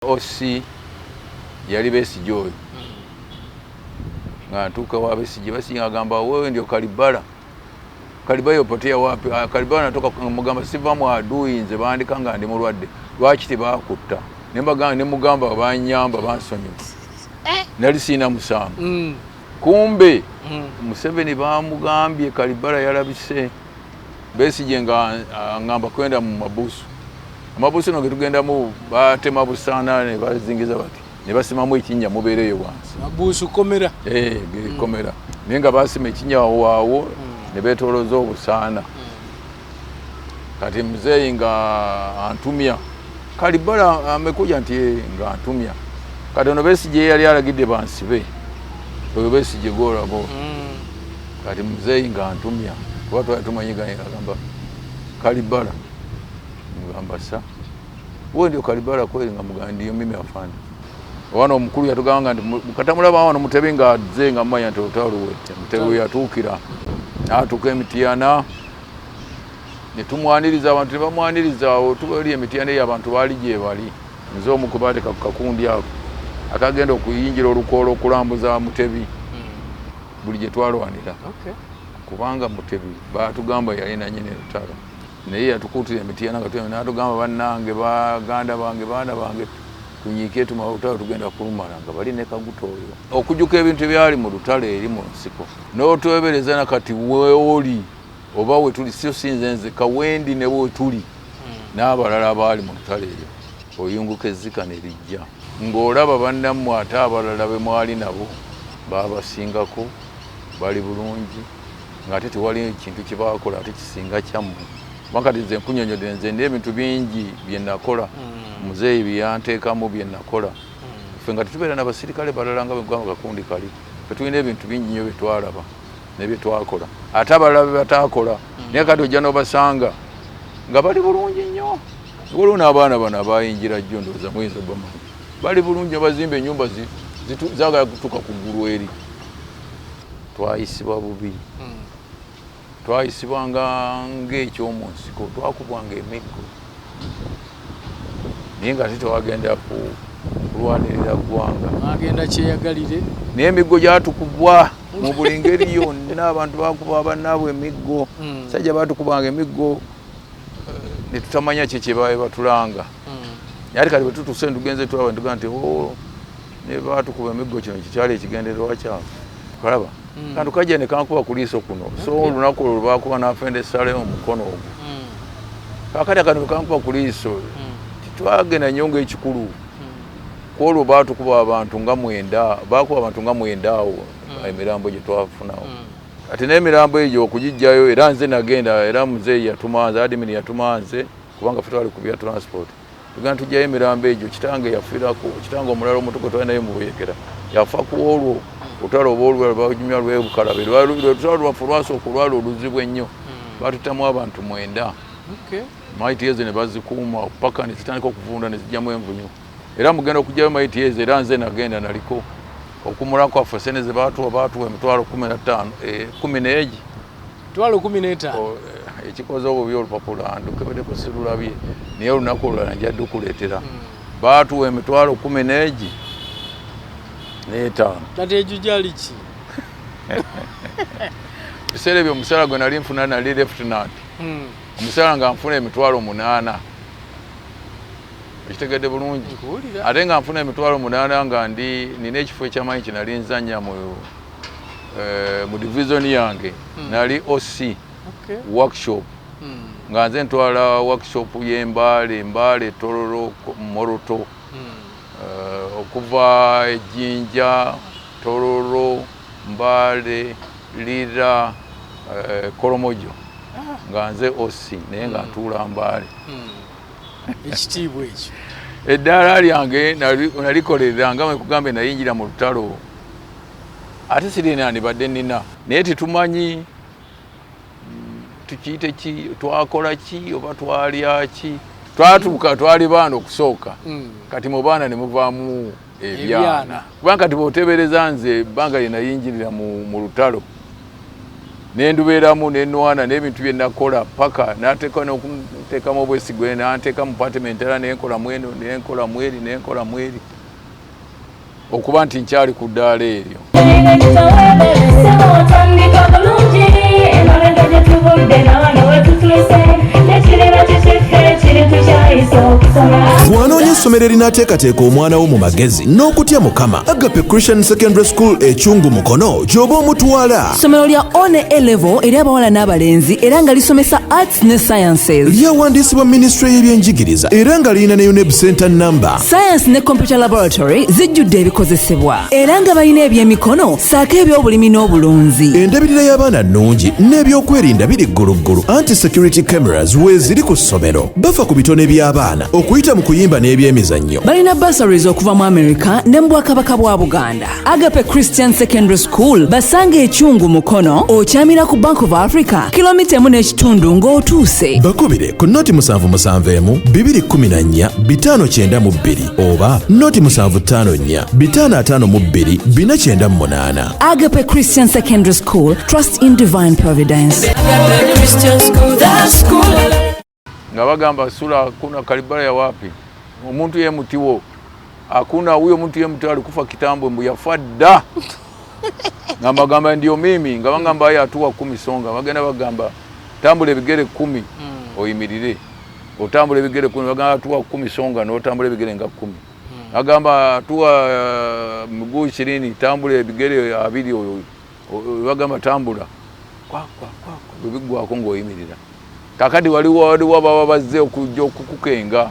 OC yali Besigye oyo. Nga ntuuka wa Besigye, Besigye agamba, "Wewe ndio Kalibala? Kalibala yopotea wapi?" "Ah, Kalibala natoka." Mugamba, "Siva mu adui, nze bandika nga ndi mulwadde. Lwaki tebakutta?" Ne mugamba banyamba bansonyiwa, nali siina musango. Kumbe Museveni bamugambye Kalibala yalabise. Besigye nga ngamba kwenda mu mabusu. Amabusu no getugendamu batema busaana ne bazingiza bati ne basimamu ekinnya, mubeereyo wansi. Mabusu komera. Eh, komera, naye nga basima ekinnya waawo ne beetolooza obusaana. Kati muzeeyi nga antumya, "Kalibala amekuja," nti, "Eh," nga antumya. Kati ono Besigye yali alagidde bansibe, oyo Besigye gwolaba. Kati muzeeyi nga antumya, kuba twali tumanyiganye, agamba, "Kalibala." Mugamba, "Sa wewe ndio Kalibala kweli?" Nga mugamba, "Ndiyo mimi, afande." Wano omukulu yatugamba nti katamulaba wano Mutebi nga azze, nga mumanya nti olutalo luwedde. Mutebi we yatuukira, n'atuuka Emitiyana ne tumwaniriza, abantu ne bamwaniriza. Awo tuba eri Emitiyana eyo, abantu baali gye bali. Nze omu kwe baateeka ku kakundi ako akagenda okuyingira olukoola okulambuza Mutebi buli gye twalwanira. Kubanga Mutebi baatugamba yali nanyini lutalo, naye yatukuutira Emitiyana nga tugenda, n'atugamba, "Bannange, baganda bange, baana bange, tunyiike, tumala olutalo, tugenda kulumala." Nga bali ne Kaguta oyo. Okujjuka ebintu ebyali mu lutalo eri mu nsiko n'otwebereza nakati weoli oba wetuli, sio sinze nzeka, wendi ne wetuli n'abalala abaali mu lutalo eyo, oyunguka ezzika ne lijja ng'olaba bannammwe, ate abalala be mwali nabo baabasingako, bali bulungi, ng'ate tewali kintu kye baakola ate kisinga kyammwe. Kuba kati nze nkunyonyodde, nze ndi ebintu bingi bye nakola, muzeeyi bye yanteekamu bye nakola. Ffe nga tetubeera n'abasirikale balala nga bwegamba kakundi kali, ffe tulina ebintu bingi nnyo bye twalaba ne bye twakola, ate abalala bye bataakola. Naye kati ojja n'obasanga nga bali bulungi nnyo. Waliwo n'abaana bano abayingira jjo, ndowooza muyinza obamanyi, bali bulungi, bazimba ennyumba zaagala kutuuka ku ggulu eri. Twayisibwa bubi, twayisibwanga ng'ekyomu nsiko, twakubwanga emiggo, naye nga ate tewagenda kulwanirira ggwanga. Agenda kyeyagalire. Naye emiggo gyatukubwa mu buli ngeri yonna. Abantu bakuba bannaabwe emiggo. Sajja batukubanga emiggo, ne tutamanya ki kye batulanga. Naye ate kati bwe tutuuse ntugenze tulaba, ntugaa nti, "Oh, ne batukuba emiggo, kino kikyali ekigendererwa kyabwe." Kalaba kantu kajja ne kankuba ku liiso kuno. So olunaku olwo lwakuba n'afenda essale omukono ogwo. Kakati akantu kankuba ku liiso, titwagenda nnyo ng'ekikulu. Ku olwo baatukuba abantu nga 9, baakuba abantu nga 9 awo, emirambo gye twafunawo. Ate n'emirambo egyo okugijjayo, era nze nagenda, era muzeeyi yatuma nze, admin yatuma nze, kubanga ffe twali ku bya transport. Tugenda tujjayo emirambo egyo. Kitange yafiirako, kitange omulala omuto gwe twali naye mu buyekera yafa ku olwo olutalo oba olwo lwanyumya lwebukalabe. Lutalo lwaffe olwasooka olwali oluzibu ennyo, batutamu abantu 9. Maiti ezo ne bazikuuma paka ne zitandika okuvunda ne zijjamu envunyu. Era mugenda okugyayo maiti ezo, era nze nagenda naliko okumula kwaffe. Sente ze baatuwa, baatuwa emitwalo 15, 10 n'egi. Mitwalo 15. Ekikoze obubi, olupapula ndukebeddeko sirulabye, naye olunaku olulala nja dukuleetera. Baatuwa emitwalo 10 n'egi n'etaano. Kati egyo gyali ki? Biseera ebyo omusala gwe nali nfuna, nali lieutenant, omusala nga nfuna emitwalo 8. Ekitegedde bulungi? Nkuwulira. Ate nga nfuna emitwalo 8, nga ndi nina ekifo ekyamanyi kye nali nzanya mu division yange. Nali OC workshop, nga nze ntwala workshop y'Embaale, Mbaale, Tororo, Moroto, okuva Ejjinja, Tororo, Mbaale, Lira, Kolomojo, nga nze OC, naye nga ntuula Mbaale. Ekitiibwa ekyo. Eddaala lyange nalikolerera nga bwekugambe nayingira mu lutalo, ate sirina ndibadde nina, naye tetumanyi tukiyite ki, twakola ki oba twalya ki. Twatuuka twali baana okusooka. Kati mu baana ne muvaamu ebyana. Ebyana. Kubanga kati bw'oteebereza nze ebbanga lye nayingirira mu lutalo. Nendubeeramu, nenwana n'ebintu bye nakola paka nateeka nokuteekamu obwesigwe, nanteeka mu apartment era nenkola mweno, nenkola mweri, nenkola mweri, okuba nti nkyali ku ddaala eryo. Otandika bulungi, emabega gye tuvudde nawana wetutuuse, nekiriba kikiffe kiri tukyayisa okusoma. Bw'anoonya essomero erinaateekateeka omwana wo mu magezi n'okutya Mukama, Agape Christian Secondary School Ekyungu Mukono gy'oba omutwala. Ssomero lya one A level eri abawala n'abalenzi era nga lisomesa arts ne sciences. Lyawandiisibwa minisitule y'ebyenjigiriza era nga lirina ne UNEB center number. Science ne computer laboratory zijjudde ebikozesebwa era nga balina ebyemikono ssaako ebyobulimi n'obulunzi. Endabirira y'abaana nnungi n'ebyokwerinda biri gguluggulu, anti security cameras weeziri ku ssomero. Bafa ku bitone by'abaana okuyita mu kuyimba n'ebyemizannyo. Balina bursaries okuva mu America ne mu Bwakabaka bwa Buganda. Agape Christian Secondary School basanga Ekyungu Mukono, okyamira ku Bank of Africa, kilomita 1.5 ng'otuuse. Bakubire ku 077 214 592 oba 0754 552 498. Agape Christian Secondary School, trust in divine providence. Christian school, that school. Nga bagamba, "Sula hakuna Kalibala ya wapi? Omuntu ye mutiwo hakuna, huyo mtu ye mutiwo alikufa kitambo, mbu yafa dda." Nga mbagamba, "Ndio mimi." Nga bagamba, "Aya, hatua 10 songa." Bagenda bagamba, "Tambula ebigere 10 oyimirire." Otambula ebigere 10, bagamba, "Hatua 10 songa," n'otambula ebigere nga 10. Agamba, "Hatua miguu 20, tambula ebigere 20." Oyo bagamba, "Tambula." Kwa kwa kwa kwa, bwe biggwako ng'oyimirira. Kakati waliwo baba bazze okujja okukukenga.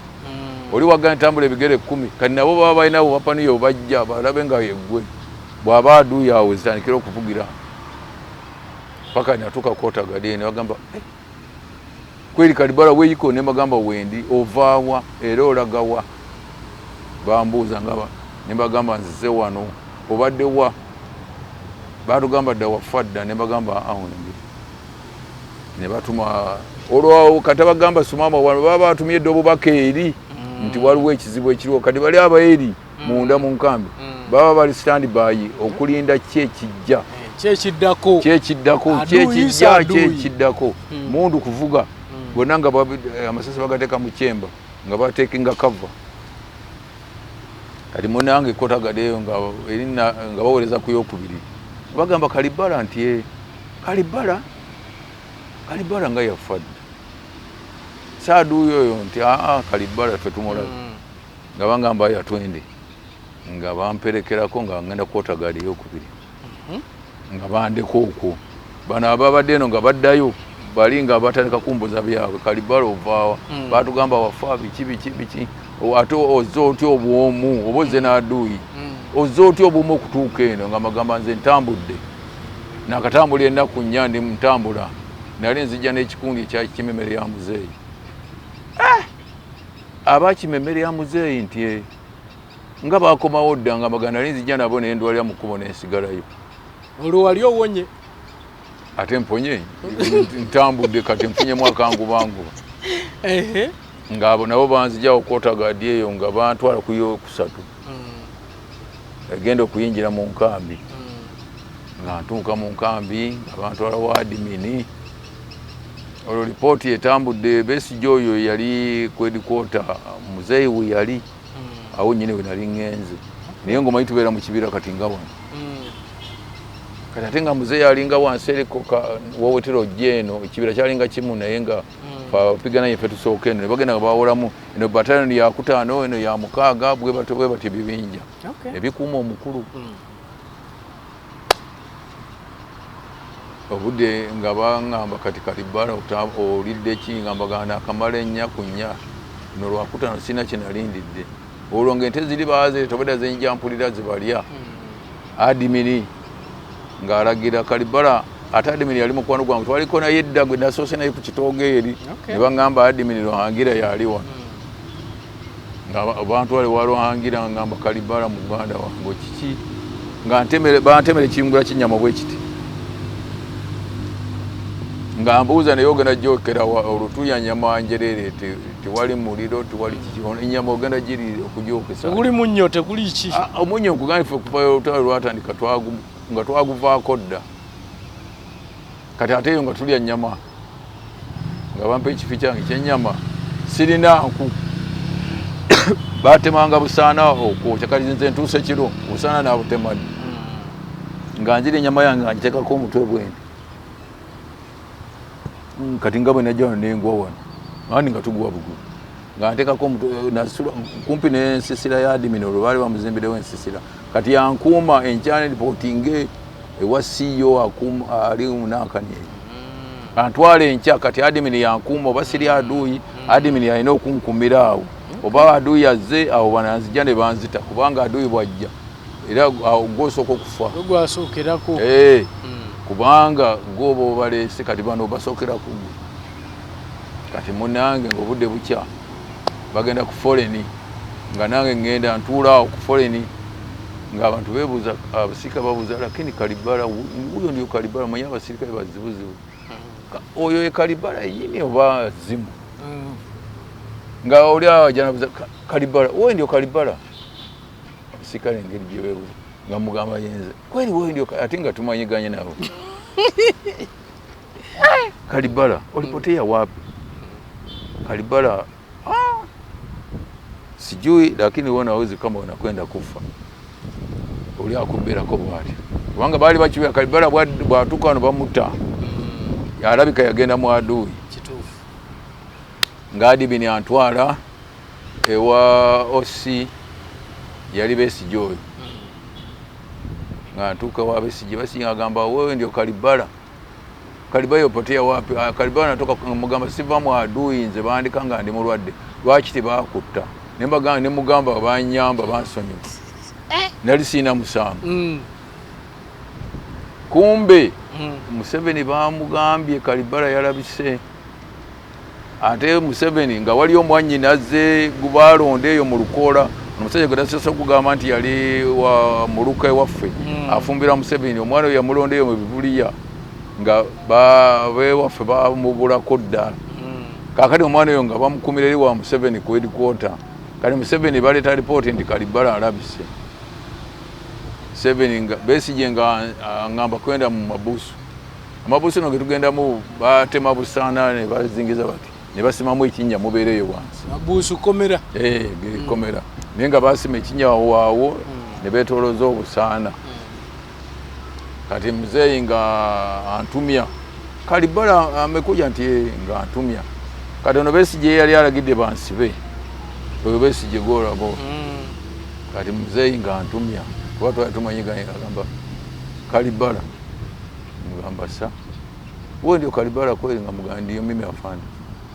Oli wagamba, "Tambula ebigere 10," kati nabo baba balina bupapaniyo, bajja balabe nga yeggwe. Bw'aba aduuyi awo zitandikira okuvugira paka natuuka quarter guard, ne bagamba, "Eh, kweli Kalibala weeyiko?" Ne bagamba, "Wendi, ovaawa era olagawa?" Bambuuza nga ne bagamba, "Nzize wano." "Obadde wa? Batugamba dda wafa dda." Ne bagamba, "Awo ndi." Ne batuma olwawo kati bagamba, "Sumama wano." Baba batumye dda obubaka eri nti waliwo ekizibu ekiriwo. Kati bali abaeri munda mu nkambi baba bali stand by okulinda ki ekijja. Kyekiddako. Kyekiddako. Aduuyi. Kyekijja. Saaduuyi. Kyekiddako, mundu kuvuga bonna nga amasasi bagateeka mu kyemba nga bateekinga kava. Kati munange quarter guard eyo nga erina nga bawereza ku yokubiri, bagamba, "Kalibala?" Nti, "Eh, Kalibala, Kalibala nga yafa dda, saaduuyo oyo." Nti, "Aa, Kalibala ffe tumulabe." Nga bagamba, "Aya, twende." Nga bamperekerako nga ngenda quarter guard eyokubiri, nga bandeka okwo. Bano ababadde eno nga baddayo, bali nga batandika kumbuza byabwe, "Kalibala ovaawa? Batugamba wafa, biki biki biki. Ate ozze otya obwomu oba ozze n'aduuyi? Ozze otya obwomu okutuuka eno?" Nga magamba, "Nze ntambudde, nakatambula ennaku 4, ndi ntambula, nali nzijja n'ekikundi ekyakima emmere ya muzeeyi." Eh! Abakima emmere ya muzeeyi? Nti, "Eh." Nga bakomawo dda. Nga magamba, "Nali nzijja nabo, nendwalira mu kkubo nensigalayo." Olwo wali owonye? Ate mponye? Ntambudde, kati nfunyemu akangubanguba. Ng'abo nabo banzijawo quarter guard eyo, nga bantwala ku yokusatu egenda okuyingira mu nkambi. Nga ntuuka mu nkambi, nga bantwala wa admin. Olwo lipooti etambudde, Besigye oyo yali ku headquarter, muzeeyi we yali awo nyini we nali ŋŋenze, naye ngaomanyi tubeera mu kibira. Kati nga wano, kati ate nga muzeeyi alinga wansi eriko wowetera ojja eno, ekibira kyalinga kimu, naye nga fe abapigana yeffe tusooka eno, ne bagenda nga bawolamu, eno battalion yakutaano, eno ya mukaaga, bwe batyo bwe batyo, ebibinja ebikuuma omukulu. Obudde nga baŋŋamba, "Kati Kalibala olidde ki?" Nga mbagamba, "Nakamala ennya ku nnya, no lwakutaano sirina kye nalindidde." Olwo ng'ente ziri baazireeta, obedda zenjja mpulira zibalya. Admin ng'alagira Kalibala, ate admin yali mukwano gwange, twaliko naye edda, gwe nasoose naye ku kitoogo eri. Ne baŋŋamba, "Admin Ruhangira yali wano." Nga bantwale wa Ruhangira, ngamba, "Kalibala muganda wange, kiki?" Nga bantemere ekiyungula ky'ennyama bwe kiti, nga mbuuza, "Naye ogenda gyokera olutuya nyama njerere, tewali muliro, tewali kiki, ennyama ogenda giri okugyokesa?" Teguli munnyo, teguli ki? Ah, omunnyo nkugambye, ffe kuva olutalo lwatandika nga twaguvaako dda. Kati ate eyo nga tulya nnyama, nga bampa ekifi kyange kyenyama, sirina nku, batemanga busaana okwokya. Kati nze ntuuse kiro, busaana nabutema ddi? Nga njira ennyama yange nga ngitekako omutwe bwendi. Kati nga bwe najja wano nengwa wano andi nga tugwa bugulu, nga ntekako omutwe, nasula kumpi n'ensisira ya admin. Olwo baali bamuzimbirewo ensisira. Kati yankuuma enkyana ripootinge ewa CEO akuuma ali munankani eyo, antwala enkya. Kati admin yankuuma, oba siri aduuyi, admin alina okunkumira awo, oba aduuyi azze awo bananzija ne banzita, kubanga aduuyi bwajja era awo gwosooka okufa. Gwe gwasookerako. Eh, kubanga gwoba obaleese, kati bano basookera ku gwe. Kati munange nga obudde bukya, bagenda ku foleni, nga nange ngenda ntuula awo ku foleni, ng'abantu beebuuza, abasirikale babuuza, "Lakini Kalibala huyo ndio Kalibala?" Manye abasirikale bazibuzibu. Oyo ye Kalibala yini oba zimu? Nga oli awo ajja nabuuza, "Kalibala, wewe ndio Kalibala?" Abasirikale engeri gye beebuuza, nga mugamba yenze kweli, wewe ndio ate nga tumanyiganye nabo. "Kalibala, ulipotea wapi?" Kalibala, "Ah, sijui, lakini wewe unawezi kama unakwenda kufa." Oli akubbirako bw'atyo, kubanga baali bakiwera Kalibala bw'atuuka wano bamutta, alabika yagenda mu aduuyi. Kituufu. Nga admin antwala ewa OC, yali Besigye oyo. Nga ntuuka wa Besigye, Besigye agamba, "Wewe ndio Kalibala? Kalibala yopotea wapi?" "Ah, Kalibala natoka." Mugamba, "Siva mu adui, nze bandika nga ndi mulwadde." "Lwaki tebakutta?" Nembagamba, nemugamba banyamba bansonyiwa, nali siina musango. Kumbe Museveni bamugambye Kalibala yalabise. Ate Museveni nga waliyo omwanyinaze gubalonda eyo mu lukoola, omusajja gwe nasoose okugamba nti yali wa muluka ewaffe, afumbira Museveni. Omwana oyo yamulonda eyo mu bibuliya, nga bewaffe bamubulako ddala. Kakati omwana oyo nga bamukumira eri wa Museveni ku headquarter. Kati Museveni baleeta ripooti nti Kalibala alabise. Museveni nga Besigye nga aŋŋamba kwenda mu mabusu. Amabusu no getugendamu batema busaana ne bazingiza bati ne basimamu ekinnya, mubeereyo wansi. Mabuusu komera. Eh, gekomera, naye nga basima ekinnya waawo ne beetolooza obusaana. Kati muzeeyi nga antumya, "Kalibala amekuja?" Nti, "Eh," nga antumya. Kati ono Besigye yali alagidde bansibe, oyo Besigye gwolaba. Kati muzeeyi nga antumya, kuba twali tumanyiganye, agamba, "Kalibala." Mugamba, "Sa wewe ndio Kalibala kweli?" Nga mugamba, "Ndiyo mimi afande."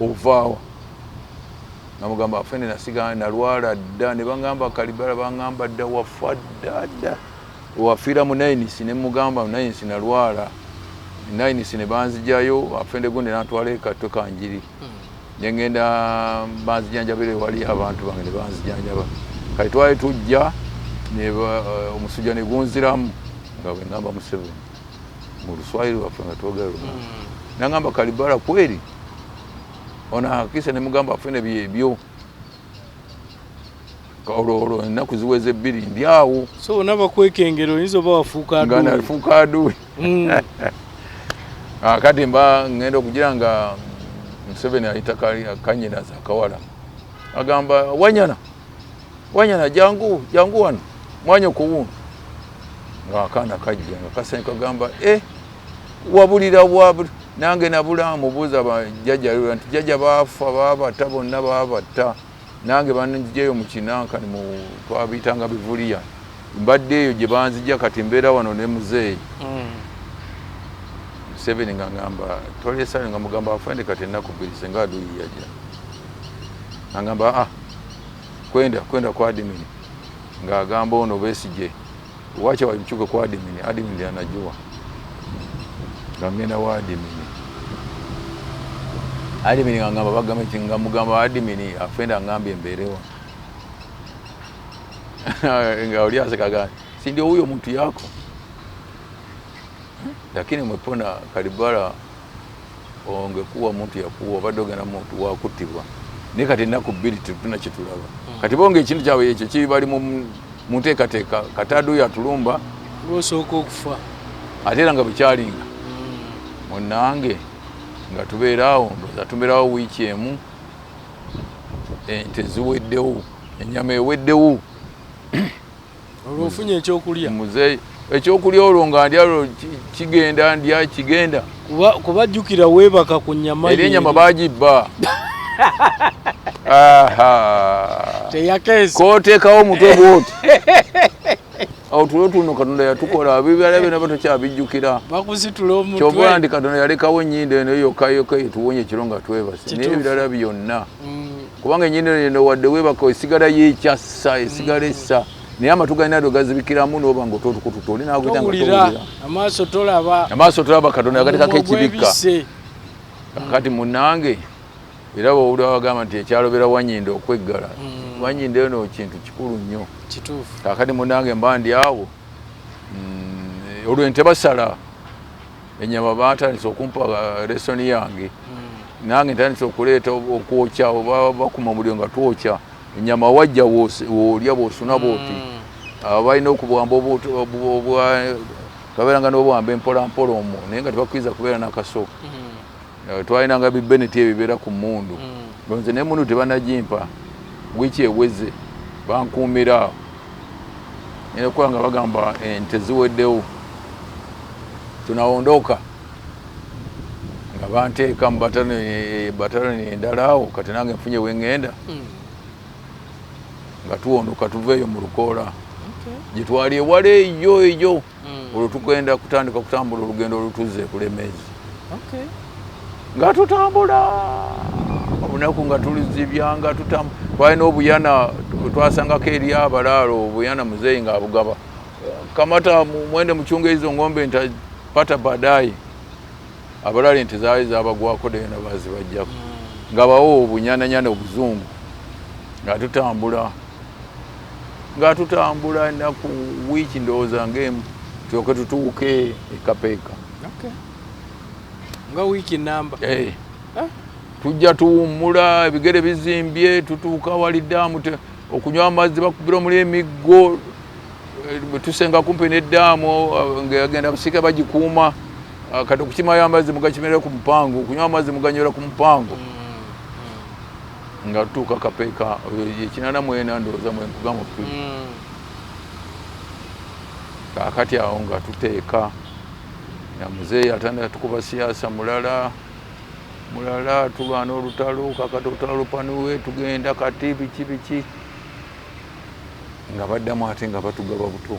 "Ovaawa?" Nga mugamba, "Afande, nasiga nalwala dda ne bangamba Kalibala, bangamba dda wafa dda dda, wafiira mu 9." Ne mugamba, "9 nalwala, 9 ne banzijayo afande, gundi nantwala ekatwe kanjiri, nengenda banzijanjabira ewali abantu bange ne banzijanjaba. Kati twali tujja omusujja ne gunziramu." Nga bwe ngamba Museveni mu Luswayiri lwaffe nga twogera Luganda, nangamba, "Kalibala kweli onahakikisha?" Ne mugamba, "Afande, byebyo." Olwo olwo ennaku ziweze 2 ndi awo. So bonna bakwekengera, oyinza oba wafuuka nga aduuyi. Nafuuka aduuyi. Kati mba ngenda okugira nga Museveni ayita kanyinaza akawala, agamba, "Wanyana, Wanyana, jangu, jangu wano mwanya okuwuno." Nga akaana kajja nga kasanyuka, kagamba, "E, wabulira wa? Nange nabula." Mubuuza bajjajja nti, "Jjajja baafa, baabata bonna, baabatta. Nange banzijayo mu kinankani, mu twabiyitanga bivuliya, mbadde eyo gye banzija, kati mbeera wano ne muzeeyi." Museveni nga ngamba, "Tolesale." Nga mugamba, "Afande, kati ennaku 2 senga aduyi yajja." Agamba, "Ah, kwenda kwenda kwa admin." Ng'agamba ono Besigye, "Wacha wamchuke kwa admin, admin ndiye anajua." Nga ngenda wa admin, admin nga ngamba, bagamba ki? Nga mugamba, "Admin, afande angambye mbeerewa." Nga oli asekaga, "Si ndio huyo mtu yako? Lakini umepona Kalibala, ongekuwa muntu yakuwa obadde ogenda muntu wakuttibwa, naye kati ennaku 2 tetulina kyetulaba." Kati bonga ekintu kyabwe ekyo kiri bali mu nteekateeka, kati aduyi atulumba, Lwosooka okufa. Ate era nga bwekyalinga. Munange nga tubeera awo, ndowooza tubeerawo wiiki emu, ente ziweddewo, ennyama eweddewo. Olwo ofunye ekyokulya? Muzeeyi ekyokulya olwo nga ndya, olwo kigenda, ndya kigenda. Kuba jjukira weebaka ku nnyama. Eri ennyama Yeeri. bagibba. Aha. Teyakeesa. Koteekawo omutwe bwoti, awo tulo tuno Katonda yatukola, ebibala byonna batokyabijjukira. Bakusitula Kyova omutwe. Nti Katonda yalekawo ennyindo eno yokka yokka yetuwonya ekiro nga twebase, naye Kituufu. ebirala byonna, kubanga ennyindo eno wadde weebaka esigala yekyassa, esigala essa, naye amatu galina do gazibikiramu noba nga ototukututa oli naguyita nga Towulira. towulira. Amaaso tolaba. Amaaso tolaba, Katonda yagatekako Omumwa ekibikka. gwebisse. Kakati munange era bwowulira bagamba nti ekyalobera Wanyindo okweggala, Wanyindo eno kintu kikulu nnyo. Kituufu. Kakati munange mba ndi awo, olwo ente basala ennyama, batandise okumpa ration yange. Nange ntandise okuleeta okwokya oba bakuma omuliro nga twokya ennyama, wajja woolya bwosuna bwoti. Balina okubwamba twabeeranga n'obwamba empolampola omwo, naye nga tebakkiriza kubeera nakaso. Twalinanga bibeneti ebibeera ku mundu. Nze nemundu tebanagimpa, wiiki eweze bankuumira awo, era okuba nga bagamba ente ziweddewo, tunaondoka, nga banteeka mu bataloni endala awo. Kati nange nfunye weŋŋenda, nga tuwondoka tuveeyo mu lukoola gye twali ewala eyo eyo. Olwo tugenda kutandika kutambula olugendo olutuzza e Bulemeezi. Nga tutambula olunaku nga tuluzibya, nga tutambula, twalina obuyana twasangako eri abalaalo, obuyana muzeeyi ng'abugaba, kamata mwende muchunge hizo ng'ombe, ntapata baadaye. Abalaalo ente zaali zabagwako dena bazibajjako, nga bawo obunyananyana obuzungu. Nga tutambula ennaku wiiki ndowooza ng'emu, tulyoke tutuuke e Kapeeka. Okay. Nga wiiki namba. Eh. Ah. Tujja tuwummula, ebigere bizimbye, tutuuka wali ddaamu okunywa amazzi bakubira omuli emiggo. Bwe tusenga kumpi n'eddaamu, ng'agenda abasirikale bagikuuma. Ah, kati okukimayo amazzi mugakimera ku mupango, okunywa amazzi muganywera ku mupango. Nga tutuuka Kapeeka 84 ndowooza mwenkugamba tuli. Kaakati awo nga tuteeka nga muzeeyi atandika tukuba siyaasa mulala mulala, tulwana olutalo. Kakati olutalo lupanuwe, tugenda kati biki biki, nga baddamu ate nga batugaba buto,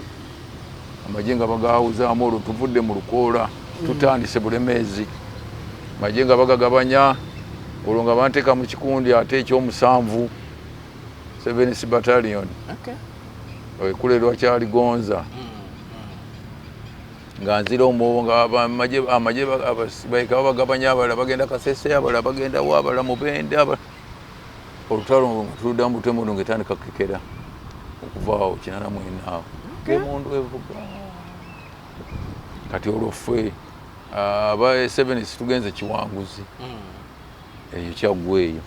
amagye nga bagawuzaamu. Olwo tuvudde mu lukoola, tutandise Bulemeezi, amagye nga bagagabanya. Olwo nga banteeka mu kikundi ate ekyomusanvu, 7 Battalion, ekulerwa Kyaligonza. Nga nzira omwo nga amagye baika babagabanya, abalala bagenda Kasese, abalala bagenda wa, abalala Mubende, olutalo nga tuluddamu buto, emundu ngaetandika kukekera okuva awo 84 awo, emundu evuga. Kati olwo ffe aba seven tugenze Kiwanguzi, eyo Kyaggwe eyo,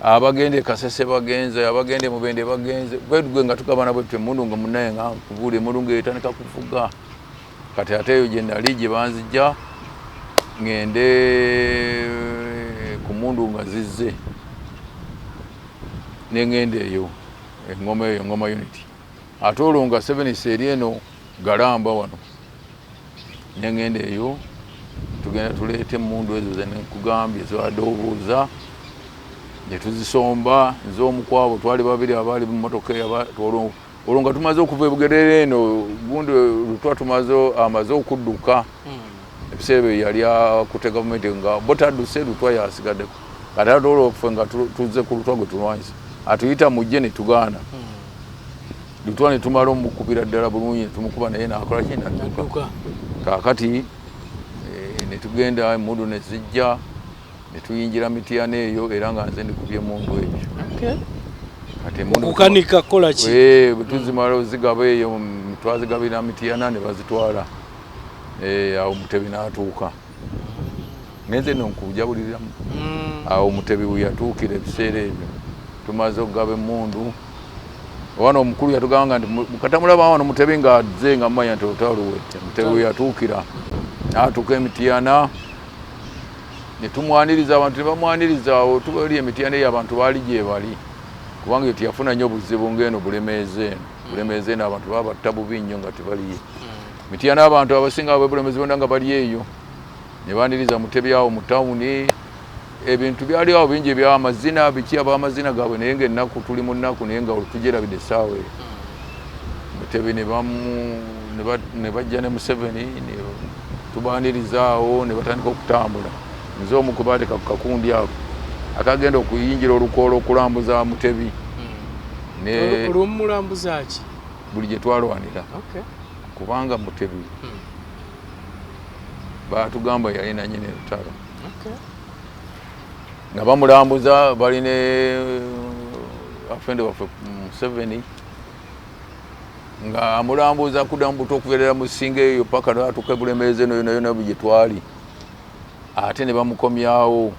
abagenda e Kasese bagenze, abagenda e Mubende bagenze, gwe nga tugabana bwe tutyo emundu nga munaye nga nkubuula emundu ngaetandika kuvuga. Kati ate eyo gye nali gye banzijja ŋŋende ku mundu nga zizze, neŋŋenda eyo eŋŋoma, eyo Ngoma unit. Ate olwo nga seventh eri eno Galamba wano, neŋŋenda eyo, tugenda tuleeta emundu ezo zenkugambye zibadde obuuza, ne tuzisomba. Nze omu kwabo, twali babiri abaali mu motoka eyo. Olwo nga tumaze okuva ebugerere eno gundi Lutwa tumaze amaze okudduka. Ebiseera ebyo yali akutte gavumenti nga bo tadduse, Lutwa yasigaddeko. Kati ate olwo ffe nga tuzze ku Lutwa gwe tulwanyisa, atuyita mujje, ne tugaana. Lutwa ne tumala omukubira ddala bulungi, ne tumukuba naye nakola ki, nadduka. Nadduka. Kaakati ne tugenda, emundu ne zijja, ne tuyingira Mityana eyo, era nga nze ndikubye emundu ebyo. Kati emundu Okukanika kukola ki? Bwe tuzimala ozigaba eyo, twazigabira Mityana ne bazitwala. Awo Mutebi n'atuuka, ngenze nno nkujabuliramu. Awo Mutebi we yatuukira, ebiseera ebyo tumaze okugaba emundu. Wano omukulu yatugamba nti katamulaba wano Mutebi ng'azze, nga mumanya nti olutalo luwedde. Mutebi we yatuukira Natuuka emitiyana ne tumwaniriza, abantu ne bamwaniriza. Awo tuba eri emitiyana eyo abantu baali gye bali, kubanga eyo teyafuna nnyo buzibu ng'eno Bulemeezi. Eno Bulemeezi eno abantu baba batta bubi nnyo nga tebaliyo. Mitiyana abantu abasinga ab'e Bulemeezi bonna nga bali eyo, ne baniriza Mutebi awo mu tawuni. Ebintu byali awo bingi ebyamazina, biki, abamazina gaabwe, naye nga ennaku, tuli mu nnaku, naye nga tugyerabidde essaawa eyo. Mutebi ne ne bajja ne Museveni ne tubaniriza awo, ne batandika okutambula. Nze omu kwe bateeka ku kakundi ako akagenda okuyingira olukoola okulambuza Mutebi ne Olwomulambuza ki? Buli gye twalwanira. Kubanga Mutebi batugamba yali nanyini lutalo. Nga bamulambuza, balina afende waffe Museveni nga amulambuza kuddamu buto okubeerera mu ssinga eyo paka natuuka Bulemeezi eno yona yona gye twali, ate ne bamukomyawo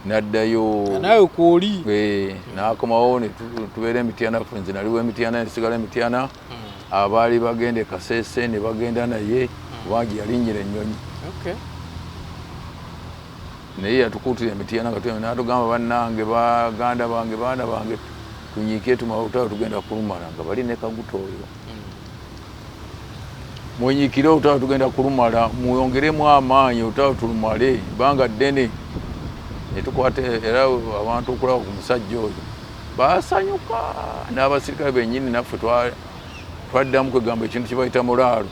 n'addayo. Naawe kwoli. Eh, n'akomawo ne tubeera emityana ffe. Nze naliwo emityana, nsigala emityana. Abaali bagenda e Kasese ne bagenda naye, kubanga gye yalinnyira ennyonyi. Naye yatukuutira emityana nga n'atugamba, "Bannange, baganda bange, baana bange, tunyiike, tumale olutalo, tugenda kulumala." Nga bali ne Kaguta oyo, "Munyiikire olutalo, tugenda kulumala, mwongeremu amaanyi, olutalo tulumale, ebbanga ddene." Netukwata era abantu okulaba ku musajja oyo basanyuka, n'abasirikale bennyini. Naffe twaddamu kwegamba ekintu kye bayita mulaalo.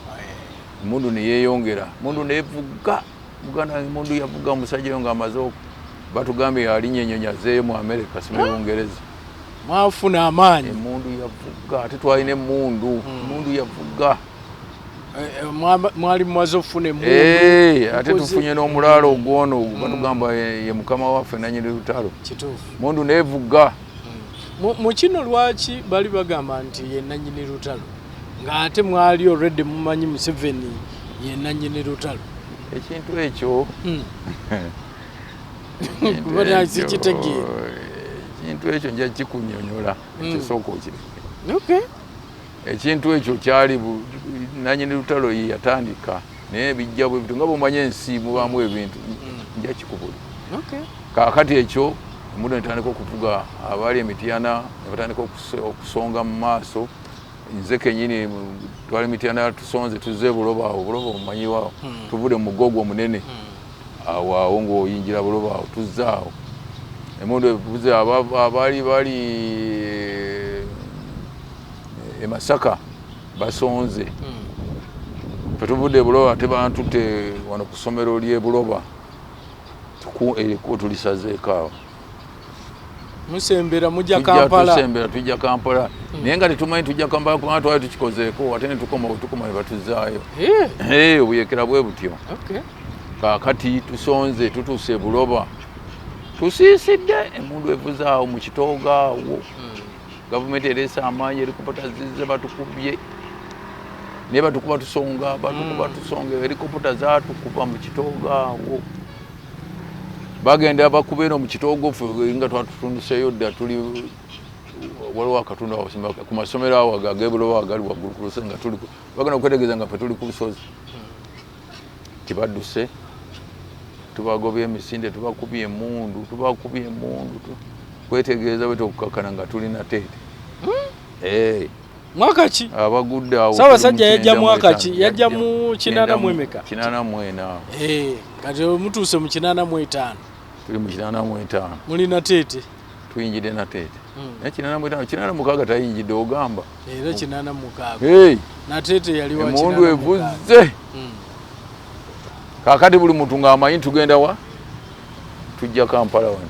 Emundu neyeyongera, mundu nevuga. Muganda wange, mundu yavuga. Omusajja oyo ng'amaze batugambye yalinnya ennyonyi azeeyo mu Amerika, simanyi Bungereza. Mwafuna amaanyi. Emundu yavuga, ate twalina emundu, emundu yavuga. Eh, eh, mwali mumaze okufuna emundu. Eh, ate tufunye n'omulaalo ogwono batugamba ye mukama waffe nanyini lutalo. Mundu nevuga. Mu kino lwaki bali bagamba nti ye nannyini lutalo, ng'ate mwali already mumanyi Museveni ye nannyini lutalo? Ekintu ekyo ekintu Kuba sikitegeera. Ekintu ekyo nja kikunyonyola, ekisooka okireke. Ekintu ekyo kyali nanyini lutalo ye yatandika, naye bijja bwe bityo, nga bwomanya ensi mubaamu ebintu. Nja kikubula. Kaakati ekyo emundu netandika okuvuga, abaali emityana ne batandika okusonga mu maaso. Nze kenyini twali mityana, tusonze, tuzze Buloba awo. Buloba omumanyiwawo, tuvudde mu mugogo omunene awo, awo ng'oyingira Buloba awo, tuzze awo, emundu evuze. Abaali bali e Masaka basonze, fe tuvudde e Buloba, ate bantutte wano ku ssomero ly'e Buloba. Eriko tulisazeeko awo. Musembera mujja Tujja Kampala. Tusembera tujja Kampala, naye nga tetumanyi tujja Kampala, kubanga twali tukikozeeko, ate netukoma wetukoma ne batuzaayo. Eh, obuyekera bwe butyo. Kaakati tusonze, tutuuse e Buloba, tusiisidde, emundu evuzaawo mu kitoogo awo. Gavumenti ereese amaanyi, helikopta zizze, batukubye, naye batukuba tusonga, batukuba tusonga. Helikopta zatukuba mu kitoogo awo, bagenda bakuba eno mu kitoogo, ffe nga twatutunduseeyo dda. Tuli waliwo akatundu awo ku masomero awo ag'ebuloba agali waggulu ku lusozi, nga tuli bagenda okwetegereza nga ffe tuli ku lusozi. Tibadduse, tubagobye emisinde, tubakubye emundu, tubakubye emundu, kwetegereza bwe okukakana nga tulina teete. Eh, Mwaka ki? Abagudde awo. Ssaabasajja tuli mu yajja mwaka 95. ki? Yajja mu 84? 84. Eh, kati mutuuse mu 85. Tuli mu 85. Mulina teete. Tuyingidde na teete, naye 85, 86 tayingidde ogamba. Era 86. Hey, Nateete yali wa emundu 86. evuze. Kaakati buli muntu ng'amanyi tugenda wa, tujja Kampala wano.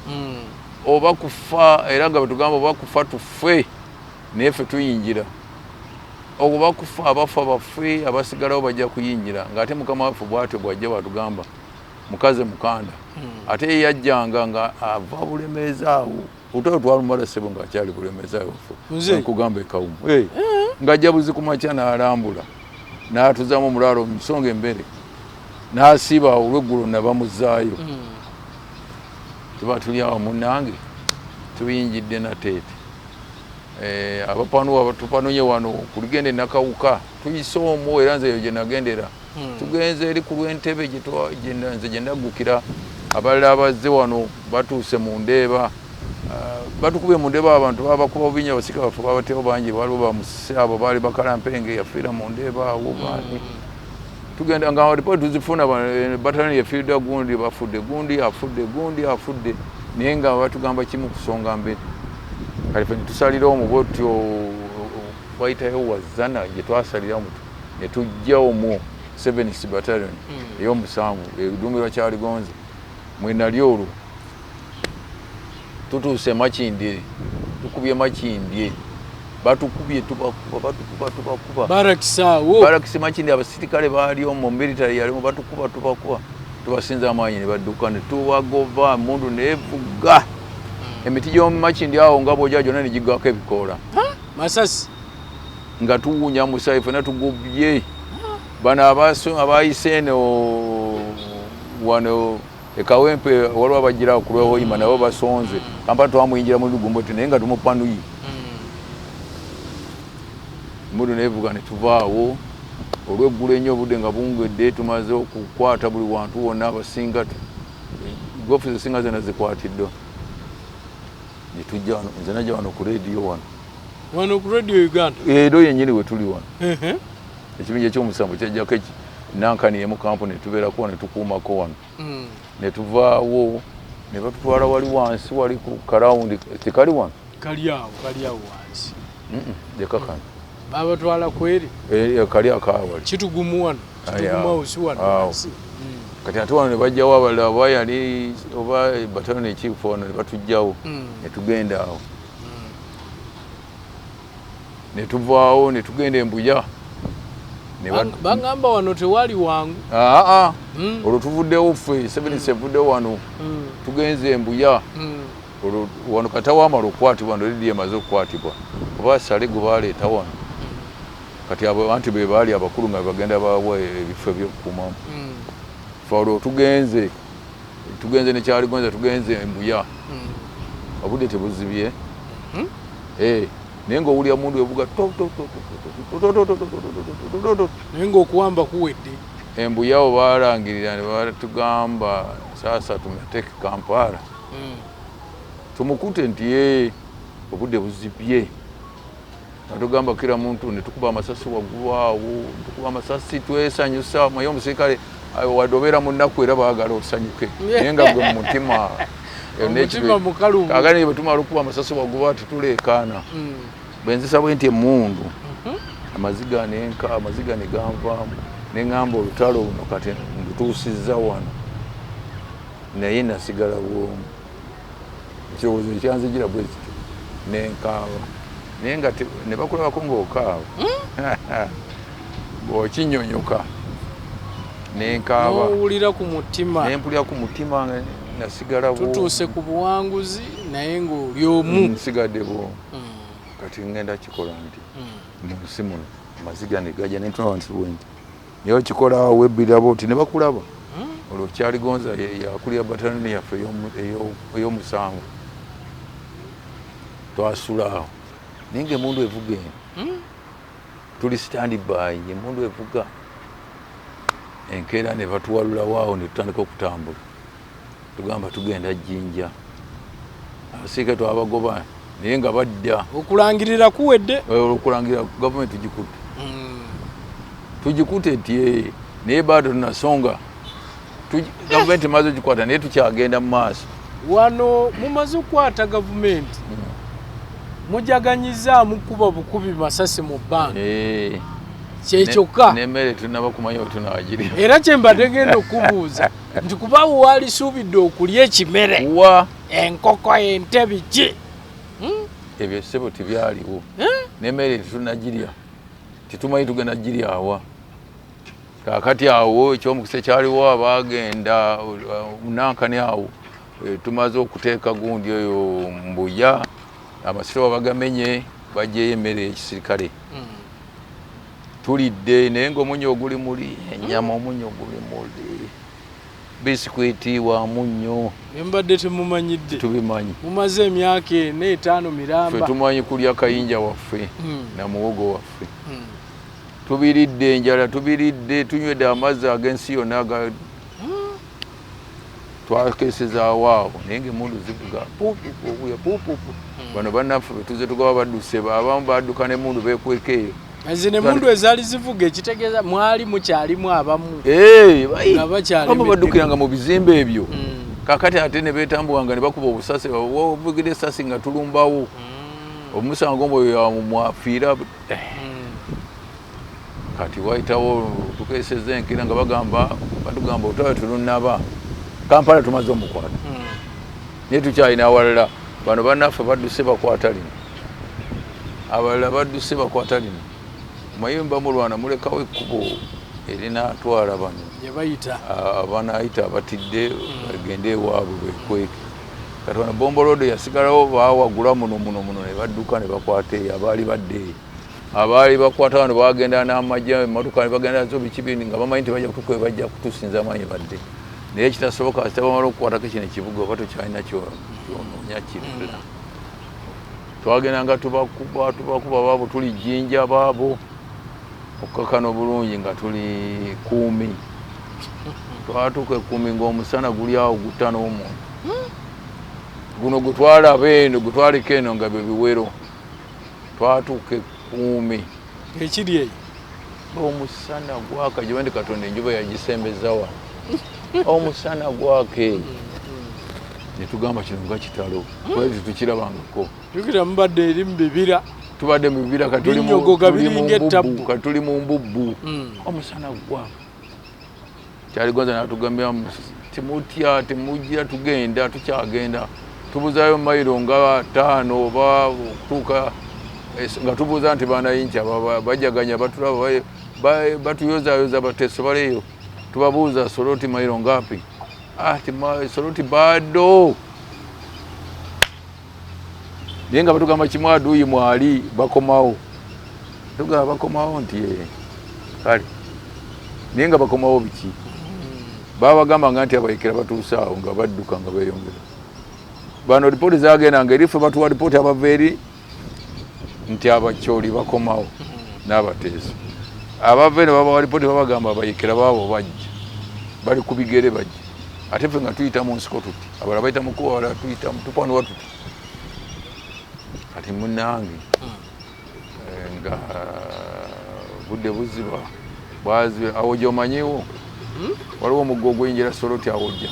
Oba kufa, era nga bwetugamba, oba kufa tufe, naye ffe tuyingira, oba kufa abafa bafe, abasigalawo bajja kuyingira. Ng'ate mukama waffe bwatyo bwajja bwatugamba mukaze mukanda. Ate ye yajjanga nga ava Bulemeezi awo, olutalo twalumala ssebo ng'akyali Bulemeezi awo. Nze? Nkugamba ekawumu. Hey, ng'ajja buzi ku makya n'alambula n'atuzaamu omulaalo mu nsonga embere, n'asiiba awo olweggulo nabamuzaayo. Tuba tuli awo, munnange, tuyingidde nateete. Abapanu tupanunye wano kuligende Nakawuka, tuyise omwo, era nze eyo gye nagendera. Tugenze eri ku lw'Entebe nze gye naggukira. Abalala abazze wano batuuse mu Ndeeba. Batukubye mu Ndeeba, abantu babakuba bubinya, abasika baffe babatewo bangi, waliwo bamusise abo baali bakalampenge yafiira mu Ndeeba awo baani. Tugenda nga ripooti tuzifuna, battalion yafiiriddwa gundi, bafudde gundi, afudde gundi, afudde, naye nga batugamba kimu, kusonga mbere. Kale ffe netusalira omwo bwotyo, wayitayo wazana gye twasalira omwo ne tujja omwo 7 Battalion ey'omusanvu eduumirwa Kyaligonza mwe nali. Olwo tutuuse Makindye, tukubye Makindye, batukubye, tubakuba, batukuba, tubakuba. Barracks awo. Barracks Makindye, abasirikale baali omwo, military yalimu, batukuba, tubakuba, tubasinza amaanyi ne badduka, ne tubagoba, emundu nevuga emiti gy'omu Makindye awo nga bwojja gyonna ne giggwako ebikoola. Masasi. Nga tuwunya musayi, fena tugubye. Bano abayise eno wano ekawempe, waliwo abagira ku lwehoyima, nabo basonze Kampala, twamuyingira mu lugumbo ti, naye nga tumupanuyi, emundu nevuga ne tuvaawo olweggulo ennyo, obudde nga bungedde, tumaze okukwata buli wantu wonna, abasinga gofu zisinga zena zikwatiddwa, netujja wano. Nze najja wano ku rediyo wano. Wano ku Radio Uganda? Ero yennyini we tuli wano. Ekibinja ekyomusanvu kyajjako nankani emu kampuni, netubeerako wano, netukuumako wano. Netuvaawo ne batutwala wali wansi wali ku karawundi, tekali wano? Kali awo, kali awo wansi. Leka kano. Babatwala kweri. Kali akawali. Kitugumu wano. Kitugumu awo, si wano wansi. Kati ate wano ne bajjawo abalala, oba yali oba battalion ekiifo wano, ne batujjawo. Ne tugenda awo, ne tuvaawo ne tugenda Embuya. Baŋŋamba wano tewali wangu. Aa, olwo tuvuddewo ffe 77, evuddewo wano. Tugenze Embuya. Olwo wano kata wamala okukwatibwa, ndo lidi emaze okukwatibwa, oba sale gwe baleeta wano. Kati abo anti be baali abakulu nga bagenda bawa ebifo ebyokukuumamu. Fe olwo tugenze nekyaligonza, tugenze Embuya. Obudde tebuzibye. Naye ngaowulira mundu evuga to to to to to to to to to to to to. Naye ng'okuwamba kuwedde. Embuyawo balangirira ne batugamba, sasa tumeteke Kampala. Tumukute nti ye obudde buzibye, natugamba kila muntu, netukuba amasasi waggulu awo, netukuba amasasi, twesanyusa. Maye omusirikale wadde obeera mu nnaku, era baagala osanyuke, naye nga gwe mu mutima Omutima mukalubu. Kakati bwe tumala okukuba amasasi waggulu ati, tuleekaana. Bwe nzisa bwe nti emundu, amaziga nenka, amaziga ne ganvaamu, neŋŋamba olutalo luno kati ndutuusizza wano, naye nasigala bwomu. Ekirowoozo ekyanzijira bwe kityo, nenkaaba, naye nga ne bakulabako ng'okaaba bw'okinyonyoka, nenkaaba. N'owulira ku mutima. Nempulira ku mutima nga nasigala bwomu. Tutuuse ku buwanguzi, naye ng'oli omu. Nsigadde bwomu. Kati ngenda kikola nti mu nsi muno, amaziga ne gajja, nentuna wansi bwe nti, naye okikola awo webbirira bwoti ne bakulaba. Olwo Kyaligonza yakulira bataloni yaffe ey'omusanvu. Twasula awo, naye nga emundu evuga eno, tuli stand by, emundu evuga. Enkeera ne batuwalulawo awo, ne tutandika okutambula, tugamba tugenda Jjinja. Abasirikale twabagoba, naye nga badda. Okulangirira kuwedde. Okulangira gavumenti tugikutte, tugikutte nti naye bado tunasonga. Gavumenti emaze ogikwata, naye tukyagenda mu maaso. Wano mumaze okukwata gavumenti, mujaganyizaamu kuba bukubi masasi mu bbanga. Kyekyokka. Nemmere tunaba kumanya we tunagirya. Era kyembadde ngenda okubuuza nti kuba waalisuubidde okulya ekimere, wa enkoko, ente, biki. Ebyo ssebo tebyaliwo. Nemmere tetunagirya, tetumanyi tugenda giryawa. Kakati awo ekyomukisa ekyaliwo, abagenda nankani awo, tumaze okuteeka gundi oyo Mbuya, amasiro bagamenye, bajjeyo emmere y'ekisirikale, tulidde, naye ngaomunyo oguli muli ennyama, omunyo guli muli. Bisikwiti wa munnyo. Mbadde temumanyidde. Tubimanyi. Mumaze emyaka 4 5 Ffe miramba. Tumanyi kulya kayinja waffe na muwogo waffe. Tubiridde enjala, tubiridde, tunywedde amazzi ag'ensi yonna aga twakesezaawo awo, naye ng'emmundu zivuga pupupu pupupu. Bano bannaffe betuze tugaba badduse, abamu badduka n'emmundu beekweka eyo. Zino emmundu ezaali zivuga ekitegeeza mwali mukyalimu abamu. Nga bakyali Abamu baddukiranga mu bizimbe ebyo. Mm. Kakati ate ne beetambuwanga ne bakuba obusasi, ovugira essasi nga tulumbawo. Omusango omwo mwafiira. Kati wayitawo tukeseza enkera nga bagamba, batugamba olutalo terunnaba. Kampala tumaze omukwata. Naye tukyalina awalala. Bano bannaffe badduse bakwata lino. Abalala badduse bakwata lino. Mayumba mulwana mulekawo ekkubo erinaatwala bano. Gye bayita. Abanaayita abatidde bagende ewaabwe beekweke. Kati wano Bomboloddo yasigalawo baawagula muno muno muno ne badduka ne bakwata eyo abaali badde eyo. Abaali bakwata wano baagenda n'amagye emmotoka ne bagenda nazo biki bindi nga bamanyi nti bajja kutukuba bajja kutusinza amaanyi badde. Naye ekitasoboka kasita bamala okukwatako kino ekibuga oba tokyalina kyonoonya kirala. Twagendanga tubakuba tubakuba baabo tuli Jjinja baabo okukakana obulungi nga tuli Kumi. Twatuuka e Kumi ng'omusana guli awo gutta n'omuntu. Guno gwe twalaba eno gwe twaleka eno nga bye biwero. Twatuuka e Kumi. Ekiri eyo. Omusana gwaka gye bandi Katonda enjuba yagisembeza wano. Omusana gwaka eyo. Ne tugamba kino nga kitalo. Twali tetukirabangako. Jjukira mubadde eri mu bibira. Tubadde mu bibira kati tuli mu Binnyogoga tuli mu biringa mbubbu, ettabbu. kati tuli mu mbubbu. Omusana gwaka. Kyaligonza n'atugambira temutya, temujja tugenda, tukyagenda. Tubuzaayo mayiro nga 5 oba okutuuka nga tubuuza nti banayinca bajaganya batulaba batuyozaayoza bateeso baleeyo. Tubabuuza Soroti mayiro ngapi? Ti Soroti bado. Naye nga batugamba kimu aduuyi mwali bakomawo. Tugamba bakomawo nti kale. Naye nga bakomawo biki? Babagambanga nti abayekera batuuse awo nga badduka nga beeyongera. Bano lipooti zagendanga eri ffe batuwa lipooti abava eri nti abakyoli bakomawo n'abateeso. Abava eno babawa lipooti babagamba abayekera baabo bajja. Bali ku bigere bajja. Ate ffe nga tuyita mu nsiko tuti. Abalala bayita mu kkubo, abalala tuyita mu tupanuwa tuti. Kati munnange, nga budde buziba, bwaziba, awo gy'omanyiwo? Waliwo omugga oguyingira Soroti awojja.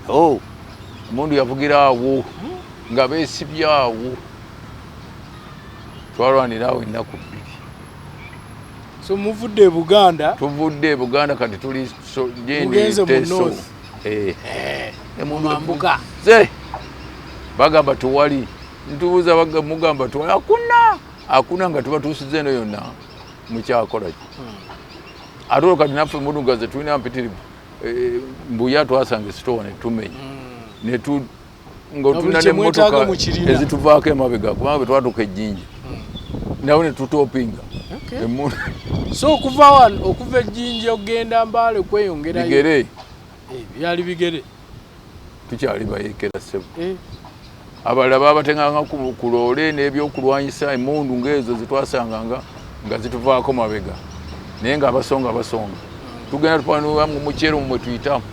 Oh, omundu yavugira awo nga beesibye awo. Twalwanira awo ennaku 2. So muvudde e Buganda? Tuvudde e Buganda kati tuli Mugenze mu Teso. North. Mambuka. Ze bagamba tewali. Ntubuuza mugamba tewali. Hakuna. Hakuna nga tubatuusiza eno yonna mukyakola ki? Ate olwo kati naffe emmundu ze tulina mpitirivu. Mbuya twasanga esitoowa ne tumenya. Ne nga Buli tulina kye mwetaaga n'emmotoka mukirina. ezituvaako emabega kubanga bwe twatuuka e Jjinja. Nabo ne tutopinga. Emmundu So okuva wano, okuva e Jjinja okugenda Mbale kweyongerayo. Bigere. Byali bigere. Tukyali bayeekera ssebo. Abalala babatenganga ku loole n'ebyokulwanyisa emmundu ng'ezo ze twasanganga nga zituvaako mabega. Naye ng'abasonga basonga. Tugenda tupanuwa mu muceere mwe tuyitamu.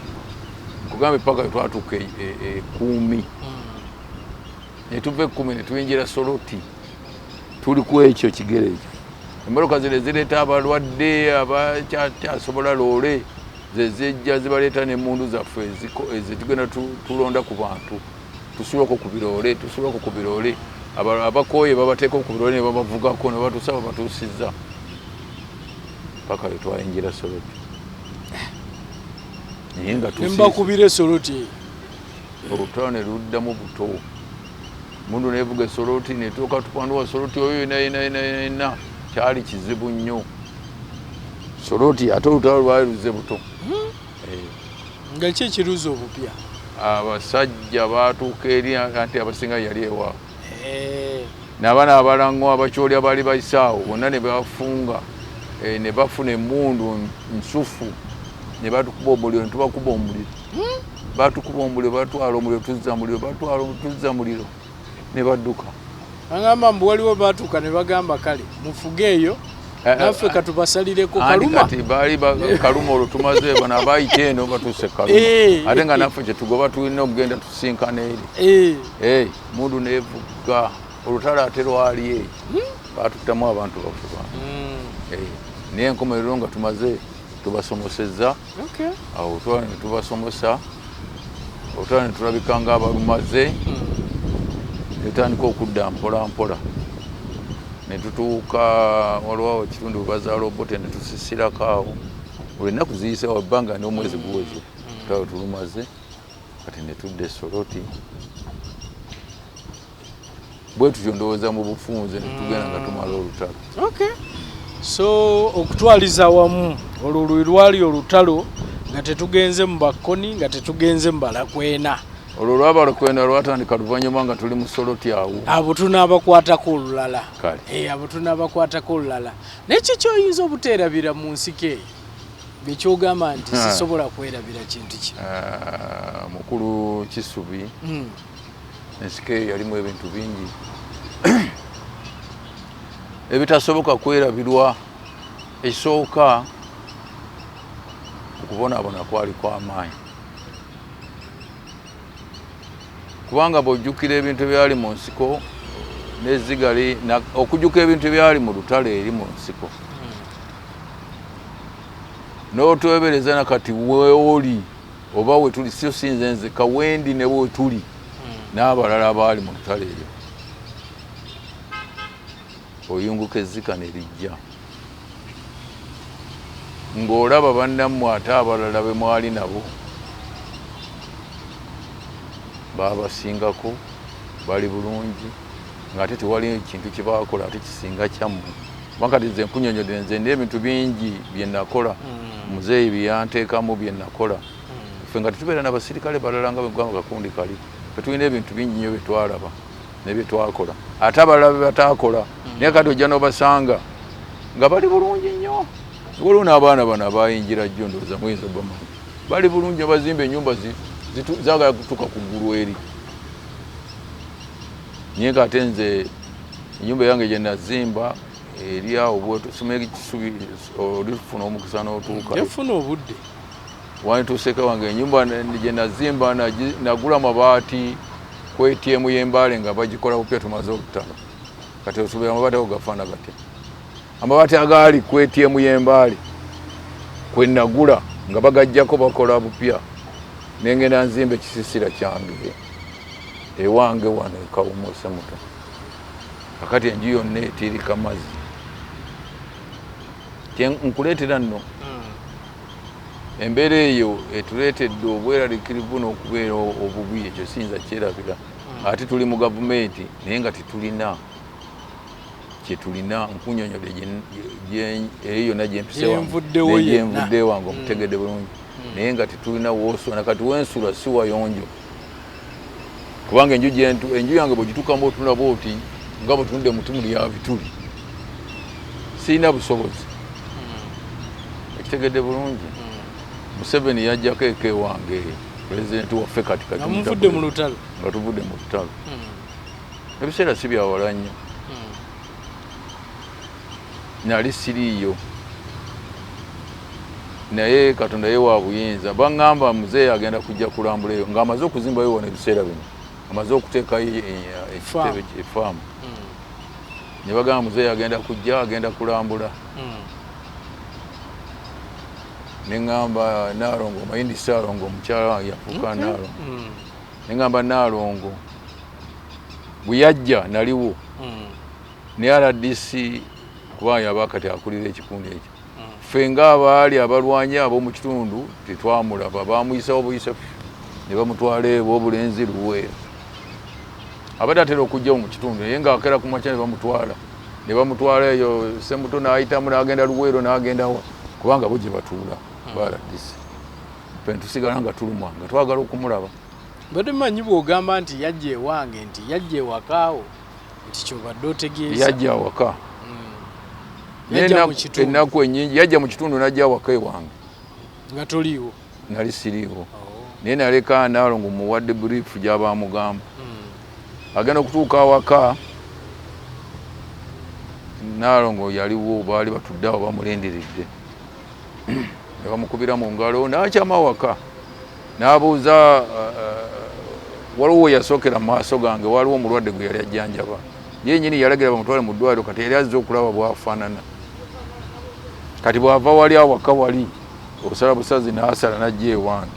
Nkugambe paka we twatuuka e Kumi. Ne tuva e Kumi ne tuyingira Soroti. Tuli ku ekyo kigere ekyo. Emmotoka zino ezireeta abalwadde abakyasobola loole ze zijja zibaleeta n'emmundu zaffe ezo tugenda tulonda ku bantu. Tusulako ku biroole, tusulako ku biroole. Abakooye babateeka ku biroole ne babavugako ne babatuusa babatuusizza. Paka we twayingira Soroti. Naye nga Ne tusiise. mbakubira e Soroti. Olutalo ne luddamu buto. Mundu nevuga e Soroti ne tuuka tupanduwa Soroti oyo yonna yonna yonna yonna. Kyali kizibu nnyo. Soroti ate olutalo lwali luzze buto. Nga ki ekiruza obupya? Abasajja baatuuka eri anti abasinga yali ewaabwe. N'abaana abalango abakyoli abaali bayise awo bonna ne bafunga, ne bafuna emmundu nsufu. Ne batukuba omuliro, ne tubakuba omuliro. Batukuba omuliro, batwala omuliro, tuzza muliro, batwala tuzza muliro, ne badduka. Agamba mbu waliwo batuuka ne bagamba, kale mufuge eyo, naffe katubasalireko Anti Kaluma. Kati baali Kaluma olwo tumaze, bano abayita eno batuuse Kaluma, ate nga naffe kyetugoba tulina okugenda tusinkana eri. Mundu nevuga olutalo ate lwali eyo, batuttamu abantu baffe bangi. Naye enkomerero nga tumaze tubasomosezza. Awo olutalo ne tubasomosa, olutalo ne tulabika nga abalumaze, netutandika okudda mpola mpola ne tutuuka waliwo awo ekitundu we bazaala Obote, ne tusisirako awo. Olwo ennaku ziyisewo ebbanga n'omwezi guweze, olutalo tulumaze. Kati ne tudda e Soroti bwe tutyo, ndowooza mu bufunze ne tugenda nga tumala olutalo. Okay. So okutwaliza awamu, olwo lwe lwali olutalo nga tetugenze mu Bakkoni, nga tetugenze mu Balakwena. Olwo lwabalakwena lwatandika luvannyuma nga tuli mu Soroti awo. Abo tunaabakwatako olulala. Kale. Abo tunaabakwatako olulala. Naye ki kyoyinza obuteerabira mu nsiko eyo, ekyogamba nti sisobola kwerabira kintu kino? Ah, mukulu Kisubi, ensiko eyo yalimu ebintu bingi ebitasoboka kwerabirwa. Ekisooka, okubonaabona kwali kwamaanyi, kubanga bw'ojjukira ebintu ebyali mu nsiko nezigali, okujjuka ebintu ebyali mu lutalo eri mu nsiko n'otwebereza nakati weoli oba wetuli, sio sinze nzeka, wendi ne wetuli n'abalala abaali mu lutalo eryo, oyunguka ezzika ne lijja ng'olaba bannammwe ate abalala be mwali nabo babasingako, bali bulungi, ng'ate tewali kintu kye bakola ate kisinga kyammwe. Kuba kati nze nkunyonyodde, nze ndi ebintu bingi bye nakola, muzeeyi bye yanteekamu bye nakola. Ffe nga tetubeera n'abasirikale balala nga bwegamba kakundi kali, ffe tulina ebintu bingi nnyo bye twalaba ne bye twakola ate abalala bye bataakola. Naye kati ojja n'obasanga nga bali bulungi nnyo. Waliwo n'abaana bano abayingira jjo, ndowooza muyinza obamanyi, bali bulungi, bazimba ennyumba zaagala kutuuka ku ggulu eri. Naye nga ate nze ennyumba yange gye nazimba eri awo bwetusoma ekisubi, olifuna omukisa n'otuuka. Yafuna obudde. Wanituuseko wange enyumba gye nazimba, nagula mabaati ku ATM y'Embaale nga bagikola bupya, tumaze olutalo. Kati osuubira amabaati ago gafaana gatya? Amabaati agaali ku ATM y'Embaale kwe nagula nga bagajjako bakola bupya, nengenda nzimba ekisisira kyange ewange wano e Kawumu Semuto. Kakati enju yonna etiirika mazzi. Nkuleetera nno embeera eyo etuleetedde obweraliikirivu n'okubeera obubi. Ekyo siyinza kyerabira. Ate tuli mu gavumenti naye nga tetulina kyetulina. Nkunyonyodde eyo yonna gyempise Gyenvuddewo yenna. gyenvudde wange, omutegedde bulungi, naye nga tetulina woosona. Kati wensula si wayonjo, kubanga enju enju yange bwegituukamu otunula bwoti nga bwetunudde muti lya bituli. Sirina busobozi, ekitegedde bulungi. Museveni yajjako eka ewange, pulezidenti waffe kati nga muvudde mu lutalo. Nga tuvudde mu lutalo. Ebiseera si byawala nnyo, nali siriiyo, naye Katonda ye wa buyinza. Baŋŋamba muzeeyi agenda kujja kulambula eyo ng'amaze okuzimbayo wano. Ebiseera bino amaze okuteekayo ekitebe, efaamu, ne bagamba muzeeyi agenda kujja, agenda kulambula. Neŋŋamba Naalongo, omanyi ndi Saalongo, omukyala wange yafuuka Naalongo. Neŋŋamba Naalongo, bwe yajja naliwo ne RDC, kuba yaba kati akulira ekikundi ekyo. Ffe ng'abaali abalwanyi ab'omu kitundu tetwamulaba, bamuyisawo buyisa ne bamutwala ewo obulenzi Luweero. Abadde atera okujja mu kitundu, naye ng'akeera ku makya ne bamutwala eyo Semuto, n'ayitamu n'agenda Luweero, n'agendawa, kubanga bo gye batuula ba RDC. Ffe ntusigala nga tulumwa nga twagala okumulaba. Mbadde manyi bw'ogamba nti yajja ewange, nti yajja ewakaawo, nti kyobadde otegeeza. Yajja awaka. Naye Yajja mu kitundu. Ennaku ennyingi yajja mu kitundu, n'ajja awaka ewange. Nga toliiwo? Nali siriiwo, naye naleka Nalongo muwadde brief gyaba amugamba. Agenda okutuuka awaka, Nalongo yaliwo, baali batudde awo bamulindiridde, ne bamukubira mu ngalo n'akyama awaka n'abuuza. Waliwo we yasookera mu maaso gange, waliwo omulwadde gwe yali ajjanjaba, ye nyini yalagira bamutwale mu ddwaliro. Kati yali azze okulaba bwafaanana. Kati bw'ava wali awaka wali osala busazi n'asala n'ajja ewange.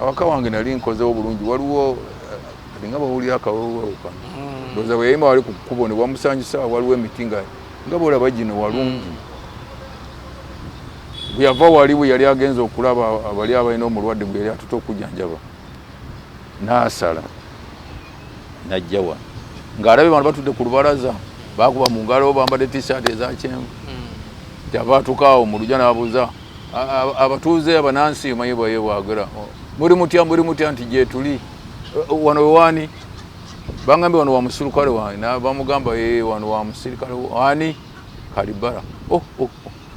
Awaka wange nali nkozewo bulungi, waliwo kati nga bawulira akawewuwewu kano, ndowooza bwe yayima wali ku kkubo ne wamusanyusa, waliwo emiti nga bwolaba gino walungi. Bwe yava wali bwe yali agenza okulaba abali abalina omulwadde gwe yali atuta okujjanjaba, n'asala n'ajja wano ng'alabye bano batudde ku lubalaza, bakuba mu ngalo, bambadde T-shirt eza kyenvu. Kyava atuuka awo mu lujja n'abuuza abatuuze, abanansi, omanyi bwaye bwagera, "Muli mutya? Muli mutya?" Nti gyetuli. "Wano wewani?" Bangambye wano wa musirikale wange. Bamugamba, "Wano wa musirikale wani?" "Kalibara." Oh.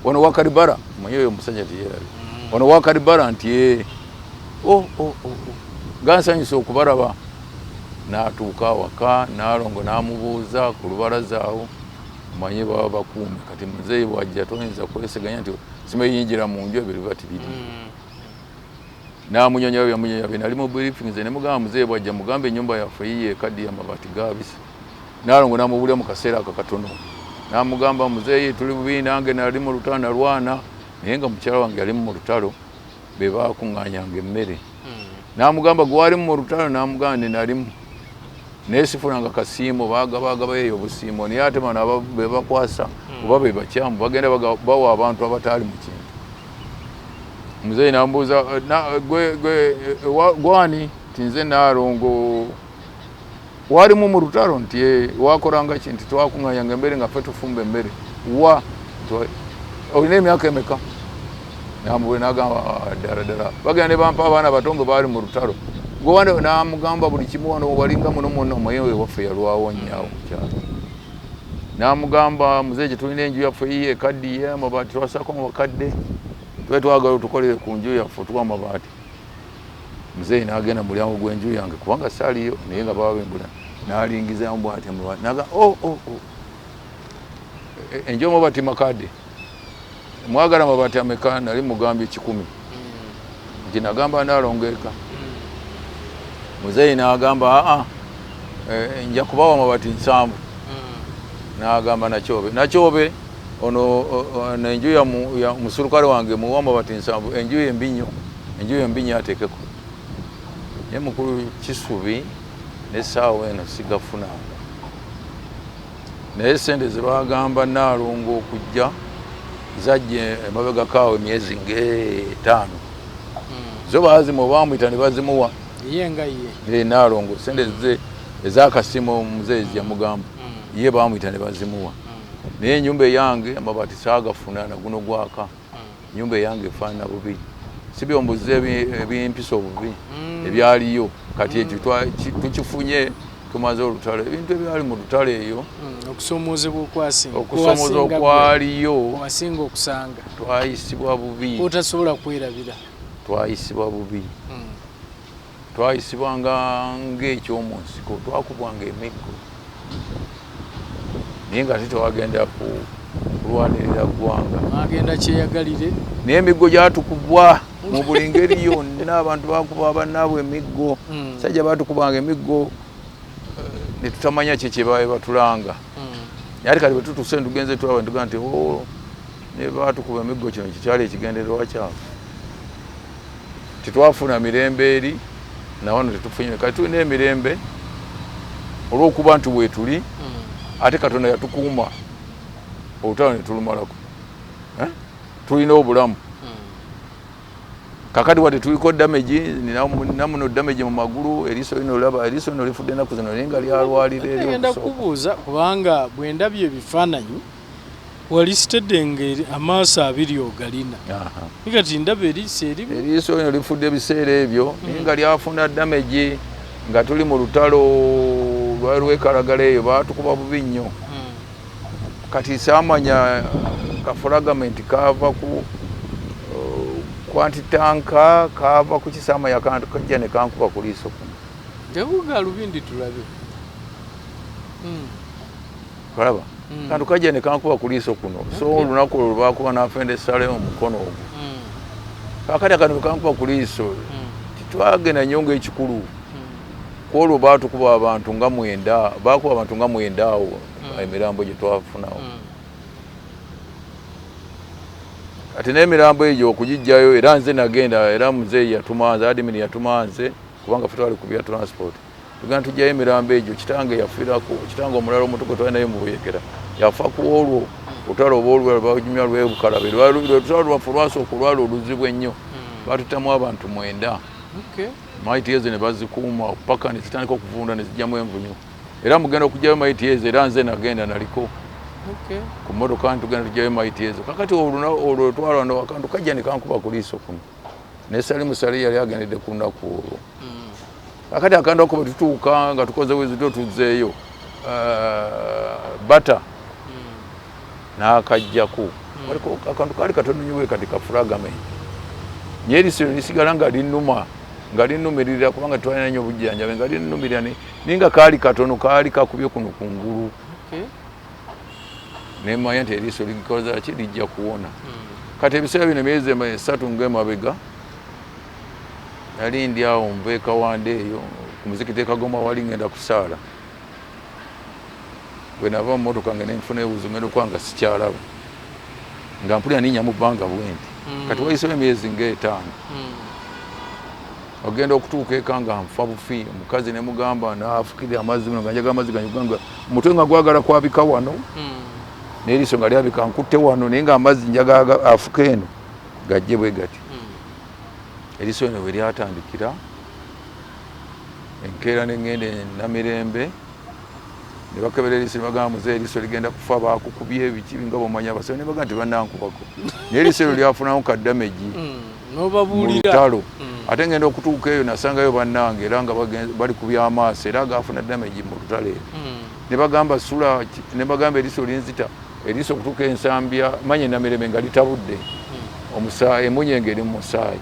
"Wano wa Kalibara?" Omanyi oyo omusajja tiyerabe. "Wano wa Kalibara?" Nti "Eh." Oh. "Gansanyusa okubalaba." N'atuuka awaka, Nalongo n'amubuuza ku lubalaza awo, omanye baba bakuume. Kati muzeeyi bwajja toyinza kweseganya nti simeyingira mu nju, ebyo biba tibiri. N'amunyonyola byamunyonyola bye nali mu briefing nze ne mugamba, muzeeyi bwajja mugambe ennyumba yaffe yiye ekaddiye, amabaati gaabise. Nalongo n'amubuulira mu kaseera ako katono, n'amugamba, "Muzeeyi, tuli bubi, nange nali mu lutalo nalwana, naye nga mukyala wange yali mu lutalo, be baakuŋŋaanyanga emmere." N'amugamba, "Gwe walimu mu lutalo?" N'amugamba, "Ne nalimu, naye sifunanga kasiimo, bagabagabayo eyo obusiimo, naye ate bano be bakwasa oba be bakyamu, bagenda bawa abantu abataali mu kintu." Muzeeyi n'amubuuza, "Gwani?" Ti, "Nze Naalongo." "Walimu mu lutalo?" Nti, "Eh." "Wakolanga ki?" Nti, "Twakuŋŋaanyanga emmere nga ffe tufumba emmere." "Wa olina emyaka emeka?" Namubuulira, n'agamba, "Ah, ddala ddala bagenda ne bampa abaana bato nga baali mu lutalo." Gwe n'amugamba buli kimu, wano walinga muno muno, omanyi ewaffe yalwawo nnyo awo mukyalo. N'amugamba, "Muzeeyi, gye tulina enju yaffe yiye ekaddiye, amabaati twasako mu bakadde, tube twagala otukolere ku nju yaffe, otuwa amabaati." Muzeeyi n'agenda mu mulyango gw'enju yange, kubanga saaliyo, naye nga baba bembula, n'alingizamu bw'ati amabaati, naga, Oh. Enju amabaati makadde, mwagala amabaati ameka?" Nali mugambye 100, nti nagamba nalongeeka. Muzeeyi n'agamba, "Aa, nja kubawa amabaati 70." N'agamba Nakyobe, "Nakyobe, ono enju ya musulukale wange, muwa amabaati 70, enju ye mbi nnyo, enju ye mbi nnyo, ateekeko." Naye mukulu Kisubi, n'essaawa eno sigafunanga, naye sente zebagamba Naalongo okujja zajja emabegako awo emyezi ng'etaano, zo bazimuwa, bamuyita ne bazimuwa. Ye nga ye? Eh, Naalongo sente ze ezakasiimo muzeeyi yamugamba, ye bamuyita ne bazimuwa, naye enyumba eyange amabaati saagafuna naguno gwaka. Nyumba eyange efaanana bubi, si byombuze ebimpisa obubi ebyaliyo. Kati ekyo tukifunye, tumaze olutalo, ebintu ebyali mu lutalo eyo. Okusoomoozebwa okwasinga. Okusoomoza okwaliyo. Wasinga okusanga. Twayisibwa bubi. Otasobola kwerabira. Twayisibwa bubi. Twayisibwanga ng'ekyomu nsiko, twakubwanga emiggo, naye nga ate tewagenda kulwanirira ggwanga. Agenda kyeyagalire. Naye emiggo gyatukubwa mu buli ngeri yonna, abantu bakuba bannaabwe emiggo. Sajja batukubanga emiggo, ne tutamanya ki kyebabe batulanga. Naye ate kati bwe tutuuse ntugenze tulaba, ntugaa nti, "Oh, ne batukuba emiggo, kino kikyali ekigendererwa kyabwe." Tetwafuna mirembe eri, nawano tetufunye. Kati tulina emirembe olw'okuba nti weetuli, ate Katonda yatukuuma olutalo ne tulumalako. Eh? Tulina obulamu kakati, wadde tuliko damage namuno, damage mu magulu, eriiso lino olaba, eriiso lino lifudde ennaku zino, naye nga lyalwalira eri Ngenda okusooka. kubuuza, kubanga bwe ndabye ebifaananyi wali sitedde nga amaaso abiri ogalina. Kati ndaba eriiso erimu. Eriiso lino lifudde ebiseera ebyo, naye nga lyafuna damage nga tuli mu lutalo lwali lwekalagala eyo, baatukuba bubi nnyo. Kati saamanya ka fragment kaava ku Kwantitanka kava ku kisama yakantu kajja ne kankuba ku liiso kuno. Tekuga lubindi tulabe. Kalaba. Kantu kajja ne kankuba ku liiso kuno. So olunaku olwo lwakuba n'afenda essale omukono ogwo. Kaakati akantu kankuba ku liiso titwagenda nnyo ng'ekikulu. Ku olwo baatukuba abantu nga 9, baakuba abantu nga 9 awo emirambo gye twafunawo. Ate n'emirambo egyo okugiggyayo era nze nagenda, era muzeeyi yatuma nze, admin yatuma nze kubanga ffe twali ku bya transport. Tugenda tuggyayo emirambo egyo, kitange yafiirako, kitange omulala omuto gwe twali naye mu Buyekera yafa ku olwo olutalo oba olwo lwagimya lw'Ebukalabe. Lwali lutalo lwaffe olwasooka olwali oluzibu ennyo. Baatutamu abantu 9. Maiti ezo ne bazikuuma paka ne zitandika okuvunda ne zijjamu envunyu. Era mugenda okuggyayo maiti ezo, era nze nagenda naliko. Ku mmotoka ntugenda tuggyayo maiti ezo. Kakati olwo twalwano akantu kajja ne kankuba ku liiso kuno. Ne Salimu Sali yali agendedde ku lunaku olwo. Kakati akantu ako bwe tutuuka nga tukoze wizito tuzzeeyo, bata n'akaggyako. Waliko akantu kaali katono nnyo bwe kati ka fragment. Naye eriiso lisigala nga linnuma, nga linnumirira kubanga twalina nnyo obujjanjabi, nga linnumirira naye nga kaali katono, kaali kakubye kuno kungulu. Ne mmanya nti eriiso likoza ki, lijja kuwona. Kati ebiseera bino emyezi 3 ng'emabega nali ndi awo nva e Kawanda eyo ku muzikiti e Kagoma wali ngenda kusaala. Bwe nava mu mmotoka nga ne nfuna ebuzi ngenda okuba nga sikyalaba, nga mpulira ninnya mu bbanga bwe nti. Kati wayiseewo emyezi ng'etaano. Ogenda okutuuka eka nga nfa bufi, omukazi ne mugamba n'afukirira amazzi nga njagala amazzi gange nga omutwe nga gwagala kwabika wano, n'eriiso nga lyabika nkutte wano, naye ng'amazzi njagala afuka eno gajje bwe gati. Eriiso eno we lyatandikira, enkeera ne ŋŋenda e Namirembe ne bakebera eriiso ne bagamba muzeeyi eriiso ligenda kufa, baakukubye biki nga bw'omanyi abasawo, ne bagamba nti bannankubako. Naye eriiso eryo lyafunamu ka damage mu lutalo. Ate ngenda okutuuka eyo nasangayo bannange era nga bali ku by'amaaso era gaafuna damage mu lutalo eryo. Ne bagamba sula, ne bagamba eriiso linzita, eriiso okutuuka Ensambya, manya Namirembe nga litabudde. Omusaayi, emunyenge eri mu musaayi.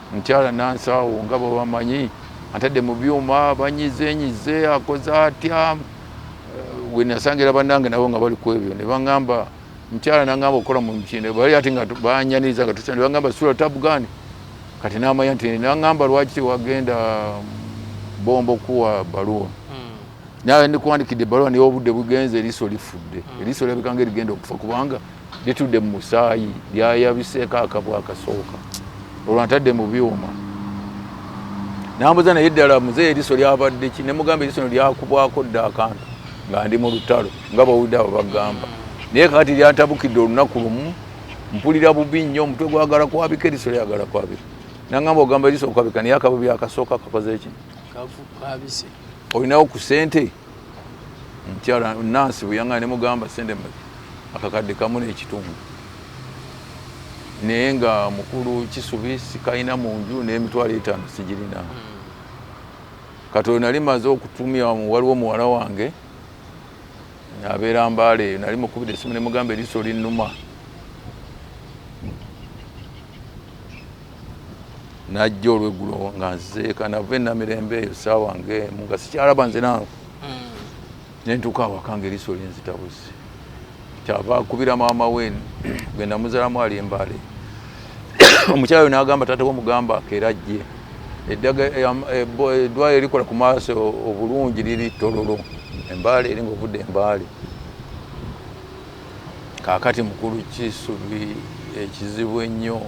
Mukyala nansaawo nga bwe bamanyi, antadde mu byuma, banyizenyize, akoze atya. We nasangira bannange nabo nga bali ku ebyo, ne baŋŋamba, mukyala n'aŋŋamba okukola mu mutindo, bali ate nga banyaniriza nga tusana, ne baŋŋamba sula tabugani. Kati n'amanya nti, n'aŋŋamba lwaki tewagenda bombo kuwa bbaluwa. Naye ndikuwandikidde ebbaluwa naye obudde bugenze, eriiso lifudde. Eriiso lirabika nga erigenda okufa kubanga litudde mu musaayi, lyayabiseeko akabwa akasooka. Olwo antadde mu byuma. Nambuuza naye ddala muzeeyi eriiso lyabadde ki? Ne mugamba eriiso lino lyakubwako dda akantu nga ndi mu lutalo, nga bw'owulidde abo bagamba. Naye kaakati lyantabukidde olunaku lumu, mpulira bubi nnyo, omutwe gwagala kwabika, eriiso lyagala kwabika. Nangamba ogamba eriiso okwabika naye akabubi akasooka kakoze ki? Kabise. Olinawo ku ssente? Mukyala nansi bwe yaŋŋamba ne mugamba ssente mmeka? Akakadde kamu n'ekitundu. Naye nga mukulu Kisubi sikalina mu nju n'emitwalo 5 sigirina. Kati oyo nali maze okutumya, waliwo muwala wange abeera Mbaale eyo, nali mukubidde essimu ne mugamba eriiso linnuma. Najja olweggulo nga nzizeeka, nava e Namirembe eyo ssaawa ng'emu nga sikyalaba nze nange. Ne ntuuka awaka ng'eriiso linzitabuzi. Kyava akubira maama we gwe namuzaalamu ali e Mbaale. Omukyala oyo n'agamba taata we omugamba akeera ajje. Eddwaliro erikola ku maaso obulungi liri Tororo. Embaale eri ng'ovudde Embaale. Kaakati mukulu Kisubi ekizibu ennyo,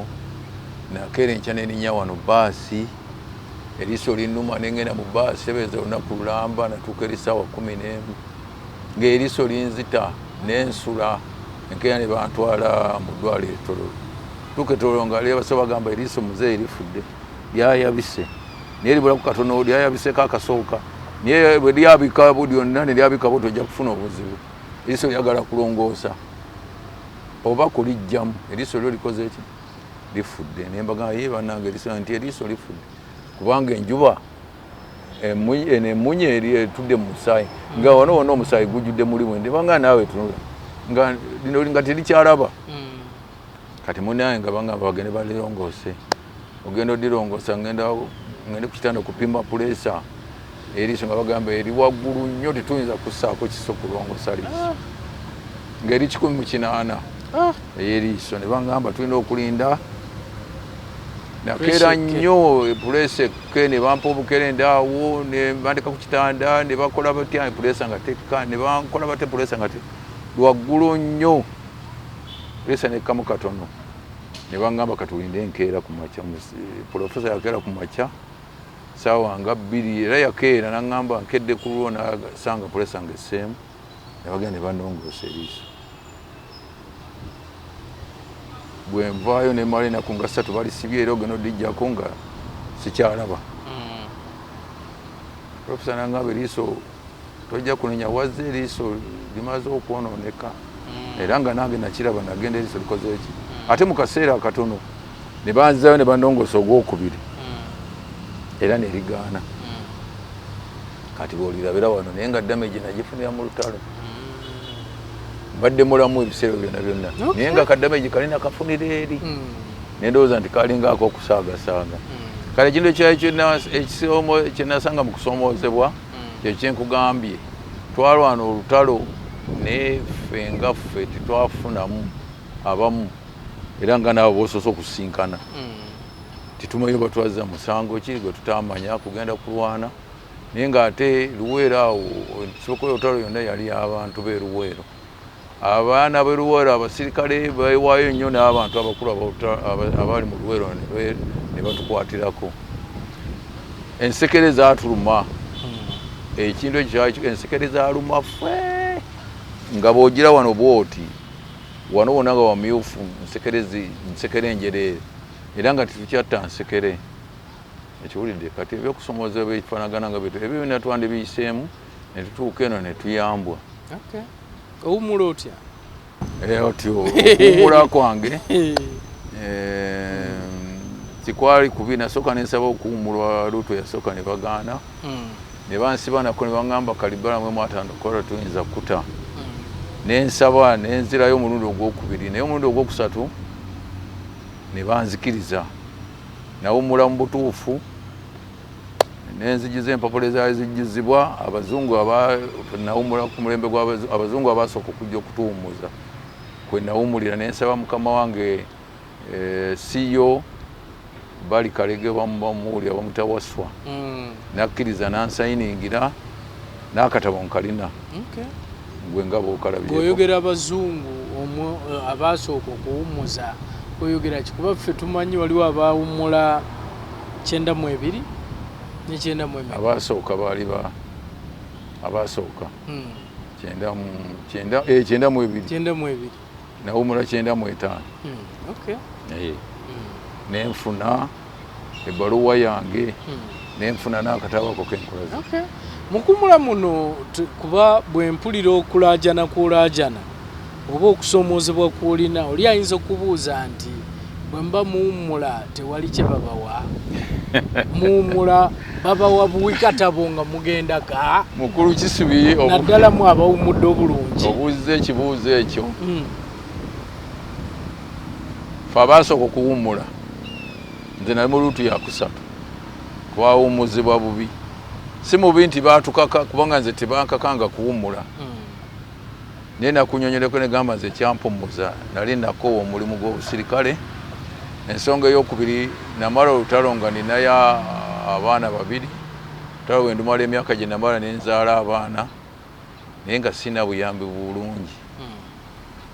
nakeera enkya ne nninnya wano bbaasi, eriiso linnuma ne ŋŋenda mu bbaasi, tebeereza olunaku lulamba, natuuka eri ssaawa 11 ng'eriiso linzita ne nsula, enkeera ne bantwala mu ddwaliro e Tororo. Tuuka e Tororo nga abasawo bagamba eriiso muzeeyi lifudde, lyayabise, naye libulako katono, lyayabiseeko akasooka, naye bwe lyabika lyonna ne lyabika bw'otyo ojja kufuna obuzibu. Eriiso lyagala kulongoosa oba kuliggyamu, eriiso lyo likoze ki? Lifudde. Ne mbagamba ye bannange eriiso nti eriiso lifudde kubanga enjuba eno emunye eri etudde mu musaayi, nga wano wonna omusaayi gujjudde muli mwe. Ndibanga naawe tunula nga lino nga terikyalaba. Kati munaye nga bangamba bagende balirongose, ogenda odirongoosa, ngenda ngende ku kitanda okupima puleesa eriiso, nga bagamba eri waggulu nnyo, tetuyinza kussaako kiso kulongoosa liiso, ng'eri 180 ey'eriiso. Ne bagamba tulina okulinda. Nakeera Puleesa ekke. nnyo, puleesa ekke. Ne bampa obukerenda awo, ne bandeka ku kitanda, ne bakola batya, puleesa nga tekka. Ne bankola batya, puleesa nga lwaggulu nnyo. Puleesa nekkamu katono, ne baŋŋamba katulinde enkeera ku makya. Profesa yakeera ku makya saawa nga 2, era yakeera naŋŋamba nkedde ku lwo, nasanga puleesa nga esseemu, ne bagenda ne banongoosa eriiso. Bwe nvaayo ne mala enaku nga 3 balisibye, era ogenda odijjako nga sikyalaba. Profesa naŋŋamba eriiso tojja kunenya, wazze eriiso limaze okwonooneka. Era nga nange nakiraba, nagenda eriiso likoze eki. Ate mu kaseera akatono ne banzirayo ne banongoosa ogwokubiri, era ne ligaana. Kati bw'olirabira wano, naye nga damage nagifunira mu lutalo. Mbadde mulamu ebiseera byonna byonna, naye nga kadamage kali nakafunira eri, nendowooza nti kalinga ak'okusaagasaaga. Kale ekintu ekirala kyenasanga mu kusoomoozebwa, kyekyo kyenkugambye, twalwana olutalo naye ffe nga ffe tetwafunamu abamu, era nga naabo bosoose okusinkana tetumanyi batwaza musango ki gwe tutamanya kugenda kulwana. Naye ng'ate Luweero awo ensoko y'olutalo yonna yali abantu b'e Luweero, abaana b'e Luweero, abasirikale bewaayo nnyo n'abantu abakulu abali mu Luweero ne batukwatirako. Ensekere zaatuluma, ekintu ekyo ensekere zaaluma ffe, nga bw'ogira wano bw'oti wano wonna nga wamyufu, nsekere nsekere njereere, era nga tetukyatta nsekere. Ekiwulidde kati ebyokusomooza ebifaanagana nga bityo, ebyo byonna twandibiyiseemu ne tutuuka eno ne tuyambwa. Okay. Owummula otya? Otyo okuwummula kwange tikwali kubi. Nasooka nensaba okuwummulwa luutu yasooka, ne bagaana, ne bansiba nako, ne baŋŋamba kalibala mwe mwatandika okukola tuyinza kuta. Nensaba nenzirayo omulundi ogwokubiri, naye omulundi ogwokusatu ne banzikiriza. Nawummula mu butuufu, nenzijuza empapula ezaali zijjuzibwa abazungu. Nawummula ku mulembe gw'abazungu abasooka okujja okutuwummuza, kwe nawummulira. Nensaba mukama wange, siyo bali Kalege, bamuwulira bamuta Waswa, nakkiriza nansayiningira n'akatabo nkalina. Gwe nga bwokalabyeko. Bw'oyogera abazungu abasooka okuwummuza, oyogera ki? Kuba ffe tumanyi waliwo abawummula 92 ne 94. Abasooka baali ba abasooka 92. 92. Nawummula 95. Nenfuna ebbaluwa yange, nenfuna n'akatabo ako kenkulaze. Okay. Mukumula muno kuba bwe mpulira okulaajana kw'olaajana oba okusoomoozebwa kw'olina, oli ayinza okubuuza nti bwe muba muwummula tewali kye babawa? Muwummula babawa buwi katabo nga mugenda ka? Mukulu Kisubi, naddala mu abawummudde obulungi. Obuuzizza ekibuuzo ekyo. Fe abaasooka okuwummula, nze nali mu luutu yakusatu, twawummuzibwa bubi. Si mubi nti baatukaka, kubanga nze tebankakanga kuwummula, naye nakunyonyoleko negamba nze ekyampummuza nali nakoowa omulimu gw'obusirikale. Ensonga eyokubiri, namala olutalo nga ninayo abaana babiri. Olutalo bwe ndumala emyaka gye namala nenzaala abaana, naye nga sirina buyambi bulungi,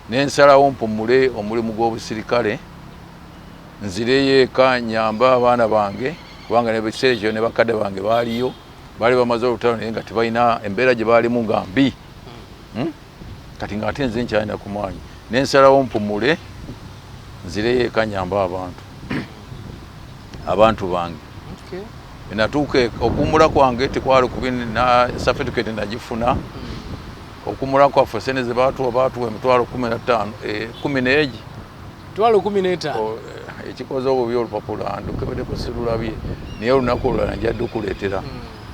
nensalawo mpummule omulimu gw'obusirikale, nzireyo eka nyambe abaana bange, kubanga nebiseera ekyo ne bakadde bange baaliyo, baali bamaze olutalo naye nga tebalina, embeera gye baalimu nga mbi. Kati nga ate nze nkyalina ku maanyi, nensalawo mpumule nzireyo eka nyambe abantu bange. Natuuka okuwummula kwange tekwali kubi, na certificate nagifuna. Okuwummula kwaffe, sente ze baatuwa, baatuwa emitwalo 15, 10 n'egi. Mitwalo 15. Ekikoze obubi, olupapula ndukebeddeko sirulabye, naye olunaku olulala nja dukuleetera.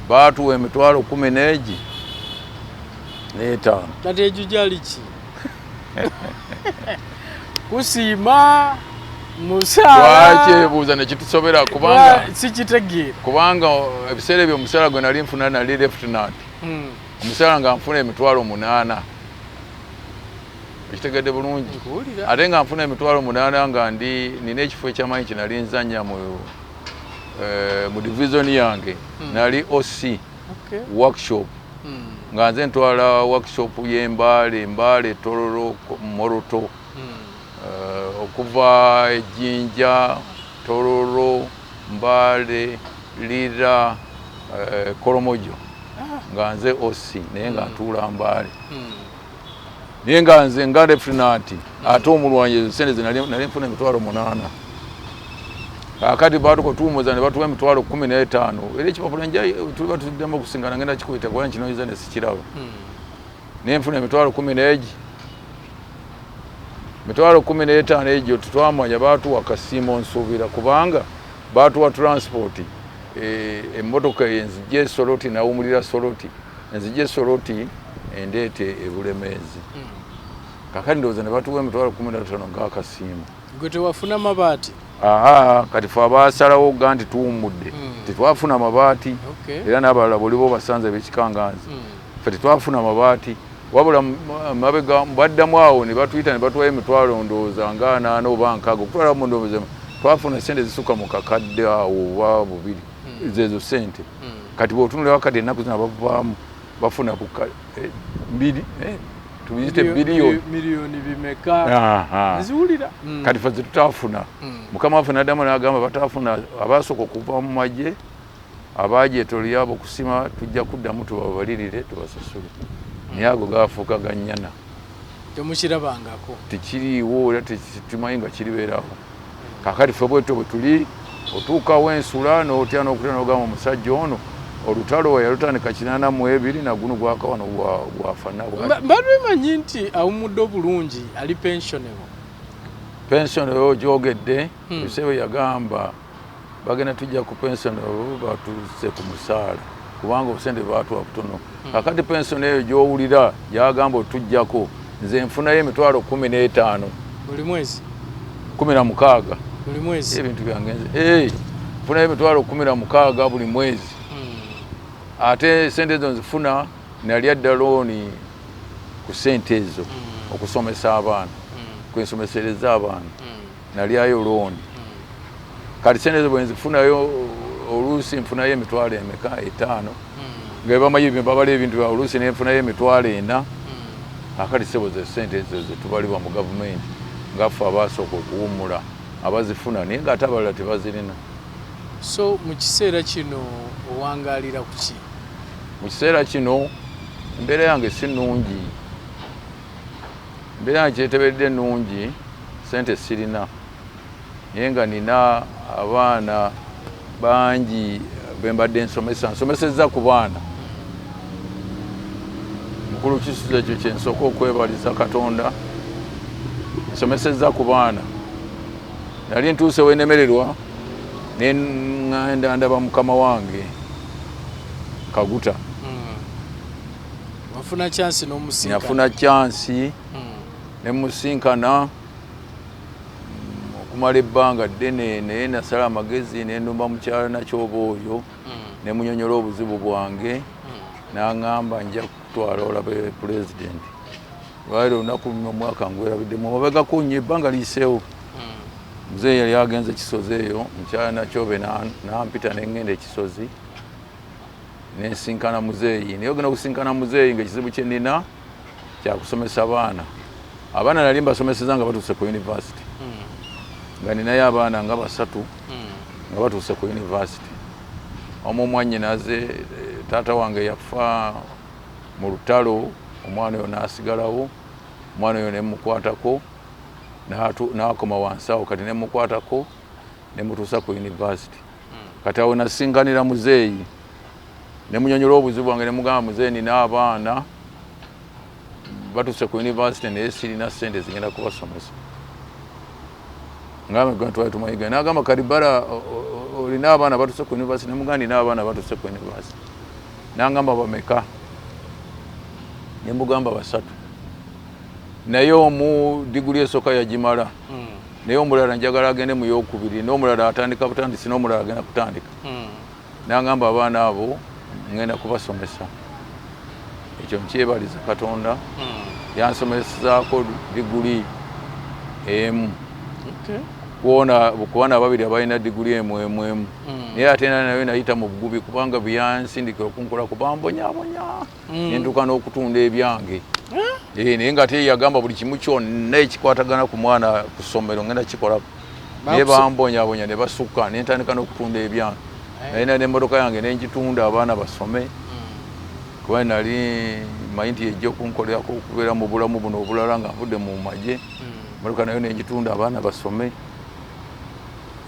Baatuwa emitwalo 10 n'egi n'etaano. Kati egyo gyali ki? Kusiima? Musaala Twakyebuuza ne kitusobera kubanga sikitegeera. Kubanga ebiseera ebyo omusaala gwe nali nfuna, nali lieutenant, omusaala nga nfuna 800,000, ekitegedde bulungi? Nkuwulira. Ate nga nfuna 800,000 nga ndi nina ekifo ekyamanyi kye nali nzanya mu division yange, nali OC workshop, nga nze ntwala workshop y'Embaale, Mbaale, Tororo, Moroto, okuva Ejjinja, Tororo, Mbaale, Lira, Kolomojo, nga nze OC, naye nga ntuula Mbaale, naye nga nze nga lieutenant ate omulwanyi. Ezo sente ze nali nfuna 800,000. Kakati batukotuwumuza ne batuwa 15,000. Era ekipapula nja tuliba tuddemu okusingana, ngenda kikuyita kuba nkinoyiza ne sikiraba. Naye nfuna emitwalo kumi n'egi, 15,000 egyo tetwamanya baatuwa kasiimo, nsuubira kubanga baatuwa transport, emmotoka enzijja eSoroti, nawumulira Soroti, enzijja eSoroti endeete eBulemeezi. Kakati ndowooza ne batuwa 15,000 ng'akasiimo. Gwe tewafuna mabaati? Aa, kati fe abasalawo ga nti tuwummudde tetwafuna mabaati. Era n'abalala boliba obasanze bekikanganzi. Ffe tetwafuna mabaati, wabula mabega baddamu awo ne batuyita ne batuwayo emitwalo ndowooza nga 80 oba 60 okutwala mu, ndowooza twafuna sente zisukka mu kakadde awo oba bubiri, zezo sente. Kati bw'otunulira kati ennaku zino abavaamu bafuna buka mbiri, tubiyite biliyoni. Miliyoni bimeka? Nziwulira. Kati ffe zetutafuna, mukama waffe naddamu n'agamba batafuna, abasooka okuva mu magye abagyetolya okusima, tujja kuddamu tubabalirire tubasasule, naye ago gafuuka ganyana. Temukirabangako. Tekiriiwo era tetumanyi nga kiribeerawo. Kakati ffe bwetyo bwe tuli, otuukawo ensula n'otya n'okutya n'ogamba omusajja ono olutalo we yalutandika 82 naguno gwaka wano gwafana bwati. Mbadde manyi nti awummudde obulungi, ali pensionable. Pension oyo gyogedde, ebisebe yagamba bagenda tujja ku pension oyo batuse ku musaala kubanga obusente batuwa butono. Kakati pension eyo gyowulira gyagamba otujjako, nze nfunayo 15,000. Buli mwezi? 16. Buli mwezi? Ebintu byange nze, nfunayo 16,000 buli mwezi. Ate sente ezo nzifuna nalya dda looni ku sente ezo okusomesa abaana, kwensomesereza abaana, nalyayo looni. Kati sente ezo bwenzifunayo, oluusi nfunayo emitwalo emeka, 5, nga bamanyi babala ebintu byawe, oluusi nenfunayo 40,000. Akati sebo ze sente ezo zetubalibwa mu gavumenti ngaffe abasooka okuwummula abazifuna, naye ngaate abalala tebazirina. So mu kiseera kino owangaalira ku ki? Mu kiseera kino embeera yange si nnungi, embeera yange kyeteberedde ennungi, sente sirina, naye nga nina abaana bangi bembadde nsomesa, nsomesezza ku baana. Mukulu Kisuza, ekyo kyensooka okwebaliza Katonda, nsomesezza ku baana. Nali ntuuse wenemererwa neŋŋanda ndaba mukama wange Kaguta. Wafuna chance n'omusinkana? Nafuna chance nemusinkana okumala ebbanga ddene, naye nasala amagezi nenumba mukyala Nakyoba oyo, nemunyonyola obuzibu bwange, naŋŋamba nja kutwala olabe pulezidenti. Lwali olunaku luno omwaka ngwerabiddemu mabegako nnyo, ebbanga liyiseewo. Muzeeyi yali agenze Kisozi eyo, mukyala Nakyobe nampita neŋŋenda Ekisozi nensinkana muzeeyi. Naye ogenda okusinkana muzeeyi nga ekizibu kye nina kyakusomesa baana. Abaana nali mbasomeseza nga batuuse ku university, nga ninayo abaana nga basatu nga batuuse ku university. Omu mwannyinaze, taata wange yafa mu lutalo, omwana oyo n'asigalawo. Omwana oyo nemukwatako n'akoma wansi awo, kati nemukwatako nemutuusa ku university. Kati awo nasinkanira muzeeyi nemunyonyola obuzibu bwange, nemugamba, "Muzeeyi, nina abaana batuuse ku university naye sirina sente zigenda kubasomesa." Ngamba twali tumayiga, nagamba, "Kalibala, olina abaana batuuse ku university?" Nemugamba, "Nina abaana batuuse ku university." Nangamba, "Bameka?" Nemugamba, "Basatu, naye omu diguli esooka yagimala." Naye omulala njagala agende mu yokubiri, n'omulala atandika butandisi, n'omulala agenda kutandika. Nangamba abaana abo ngenda kubasomesa. Ekyo nkyebaliza Katonda. Yansomesaako diguli emu. Kuona kubaana ababiri abalina diguli emu emu emu. Naye ate era nayo nayita mu bugubi, kubanga byansindikira okunkola kubambonyabonya, nentuuka n'okutunda ebyange. Naye nga ate yagamba buli kimu kyonna ekikwatagana ku mwana ku ssomero ngenda kikolako, naye bambonyabonya ne basukka, nentandika n'okutunda ebyange. Nalina n'emmotoka yange nengitunda abaana basome, kuba nali manyi nti ejja okunkolerako okubeera mu bulamu buno obulala nga nvudde mu magye. Emmotoka nayo nengitunda abaana basome.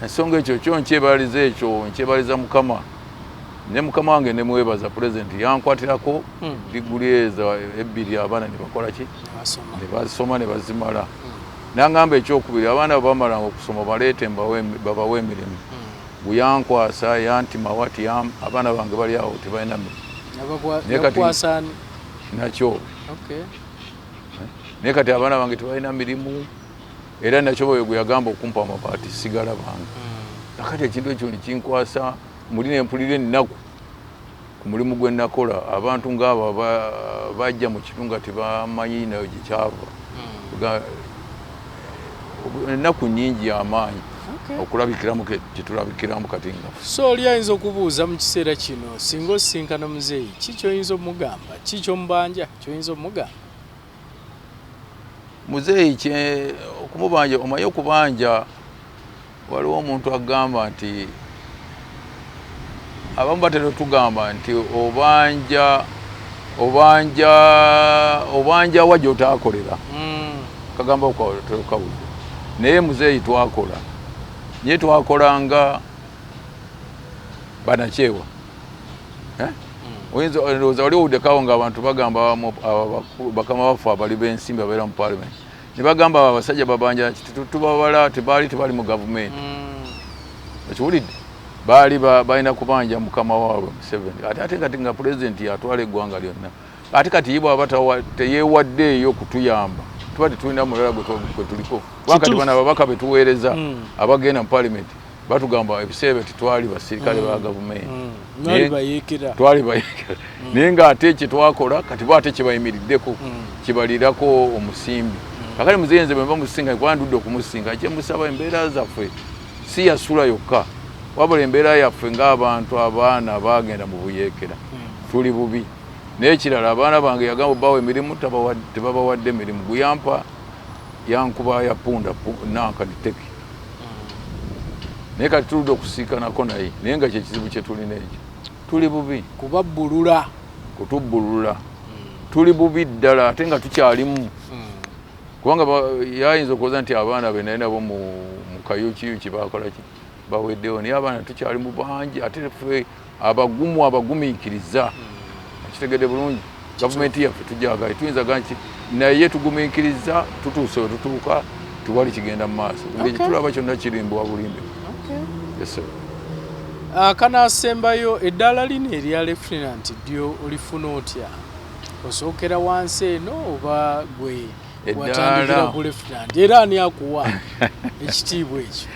Ensonga ekyo kyo nkyebaliza, ekyo nkyebaliza Mukama ne mukama wange nemwebaza. Pulezidenti yankwatirako diguli ezo ebbiri, abaana ne bakola ki? Ne basoma ne bazimala. Nangamba ekyokubiri, abaana bwe bamalanga okusoma baleete babawe emirimu. Bwe yankwasa yantima wati abaana bange bali awo tebalina mirimu. Naye kati- Yakukwasa ani? Nakyo. Naye kati abaana bange tebalina mirimu, era nakyo bwe gwe yagamba okumpa amabaati sigala bange. Kakati ekintu ekyo nekinkwasa muli, nempulira ennaku ku mulimu gwe nakola. Abantu ngaabo bajja mu kitu nga tebamanyi nayo gyekyava. Ennaku nyingi amaanyi okulabikiramu kyetulabikiramu kati nga. So oli ayinza okubuuza mu kiseera kino, singa osisinkana muzeeyi, ki kyoyinza omugamba? Ki kyomubanja kyoyinza omugamba? Muzeeyi kye okumubanja, omanyi okubanja, waliwo omuntu agamba nti abamu batera otugamba nti obanja obanja obanja wa gy'otaakolera. Kagamba tokawulira. Naye muzeeyi twakola, naye twakolanga banakyewa. Eh? Oyinza ndowooza wali owuddekawo nga abantu bagamba abo bakama baffe abali b'ensimbi ababeera mu parliament ne bagamba abo abasajja babanja kiti tubabala tebaali tebali mu gavumenti. Okiwulidde? Baali balina kubanja mukama waabwe Museveni, ate kati nga pulezidenti yatwala eggwanga lyonna, ate kati ye bwaba teyeewaddeeyo kutuyamba, tuba tetulina mulala gwe tuliko, kubanga kati bano ababaka betuweereza abagenda mu parliament batugamba ebiseera bye tetwali basirikale ba gavumenti. Mwali bayeekera. Twali bayeekera, naye ng'ate kyetwakola kati bo ate kyebayimiriddeko kibalirako omusimbi. Kakati muzeeyi nze bwe mba musinga, kuba ndudde okumusinga, kyemusaba embeera zaffe si yasula yokka, wabula embeera yaffe ng'abantu abaana bagenda mu buyeekera tuli bubi. Naye ekirala, abaana bange yagamba bawa emirimu, tebabawadde emirimu. Guyampa yankuba ya punda nanka niteki, naye kati tuludde okusiikanako naye, naye nga kyekizibu kyetulina ekyo, tuli bubi. Kubabbulula. Kutubbulula, tuli bubi ddala, ate nga tukyalimu, kubanga yayinza okuwoza nti abaana be naye nabo mu kayukiyuki bakola ki, baweddewo, naye abaana tukyali mu bangi, ate ffe abagumu abagumiikiriza. Okitegedde bulungi? Gavumenti yaffe tujagala, tuyinza ga nti naye tugumiikiriza, tutuuse we tutuuka, tewali kigenda mu maaso. Ngeri tulaba kyonna kirimbwa bulimbi. Yes, sir. Akanaasembayo, eddaala lino erya lieutenant ddyo olifuna otya? Osookera wansi eno oba gwe watandikira ku lieutenant? Era ani akuwa ekitiibwa ekyo?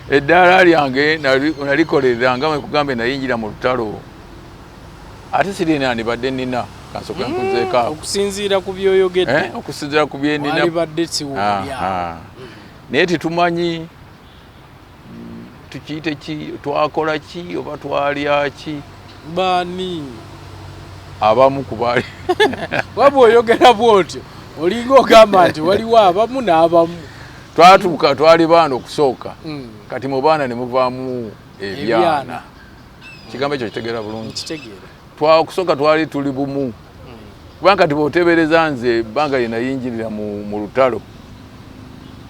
Eddaala lyange nalikolerera nga bwe nayingira mu lutalo, ate sirina nibadde nina kansooke nkuzeeko awo. Okusinziira ku byoyogedde. Eh, okusinziira ku byenina. Walibadde siwulya. Aha. Naye tetumanyi tukiyite ki, twakola ki oba twalya ki? Baani? Abamu ku baali. Waba oyogera bwotyo olinga ogamba nti waliwo abamu n'abamu. Twatuuka twali baana okusooka, kati mu baana ne muvaamu ebyana. Ebyana. Kigambo ekyo kitegeera bulungi? Nkitegeera. Okusooka twali tuli bumu, kubanga kati bw'oteebereza nze ebbanga lye nayingirira mu lutalo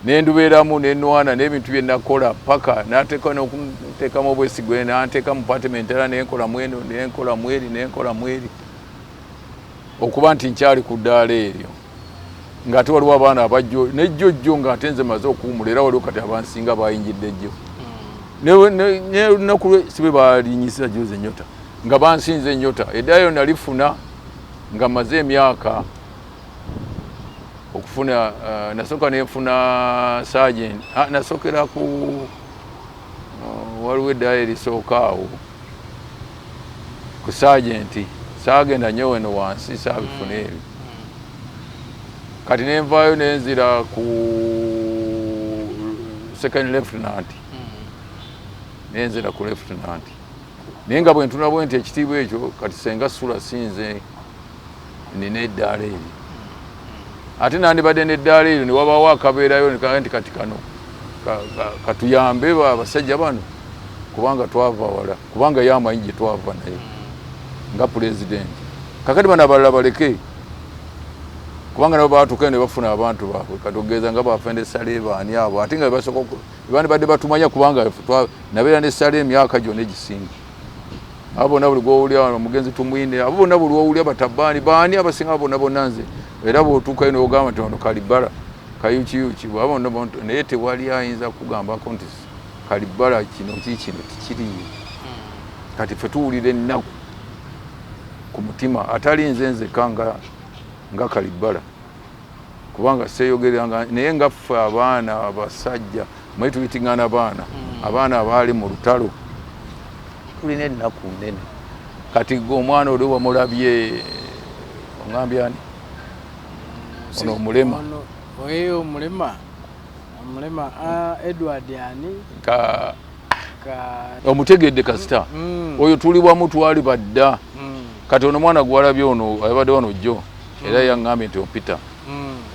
nendubeeramu nenwana n'ebintu bye nakola paka nateeka n'okunteekamu obwesigwe, nanteeka mu parliament, era nenkola mweno, nenkola mweri, nenkola mweri, okuba nti nkyali ku ddaala eryo ng'ate waliwo abaana abajjo nejjojjo ng'ate nze maze okuwumula, era waliwo kati abansinga bayingidde jjo ne lunaku lwe si bwe balinyisa juzi ennyota nga bansinze ennyota. Eddayo nalifuna nga maze emyaka Okufuna nasooka nenfuna sergeant, nasookera ku waliwo eddaala erisooka awo ku sergeant. Saagenda nnyo weno wansi, saabifuna ebyo. Kati nenvaayo nenzira ku second lieutenant, nenzira ku lieutenant. Naye nga bwe ntuna bwe nti ekitiibwa ekyo kati senga sula sinze nina eddaala eryo, ate nandibadde n'eddaala eryo ne wabaawo akabeerayo nekaga nti kati kano katuyambe abasajja bano, kubanga twava wala, kubanga ye amanyi gye twava naye nga pulezidenti. Kakati bano abalala baleke, kubanga nabo batuukayo ne bafuna abantu baabwe. Kati okugeza nga bafende Sale, baani abo, ate nga basooka bandibadde batumanya, kubanga nabeera ne Sale emyaka gyonna egisinga. Abo bonna buli gwowulira wano, omugenzi Tumwine, abo bonna buli wowulira batabaani baani abasinga bonna bonna nze. Era bw'otuukayo n'ogamba nti ono Kalibala kayukiyuki, abo bonna bonna, naye tewali ayinza kugambako nti Kalibala kino ki kino tikiriyo. Kati ffe tuwulira ennaku ku mutima, atali nze nzekka nga Kalibala, kubanga seeyogereranga, naye nga ffe abaana abasajja mwe tuyitingana baana, abaana abaali mu lutalo, tulina ennaku nnene. Kati gwe omwana oli wamulabye, ongambye ani ono omulema? Oyo omulema, omulema Edward ani? Ka omutegedde kasita oyo tuli wamu, twali badda. Kati ono mwana gwalabye ono abadde wano jjo, era yaŋŋambye nti ompita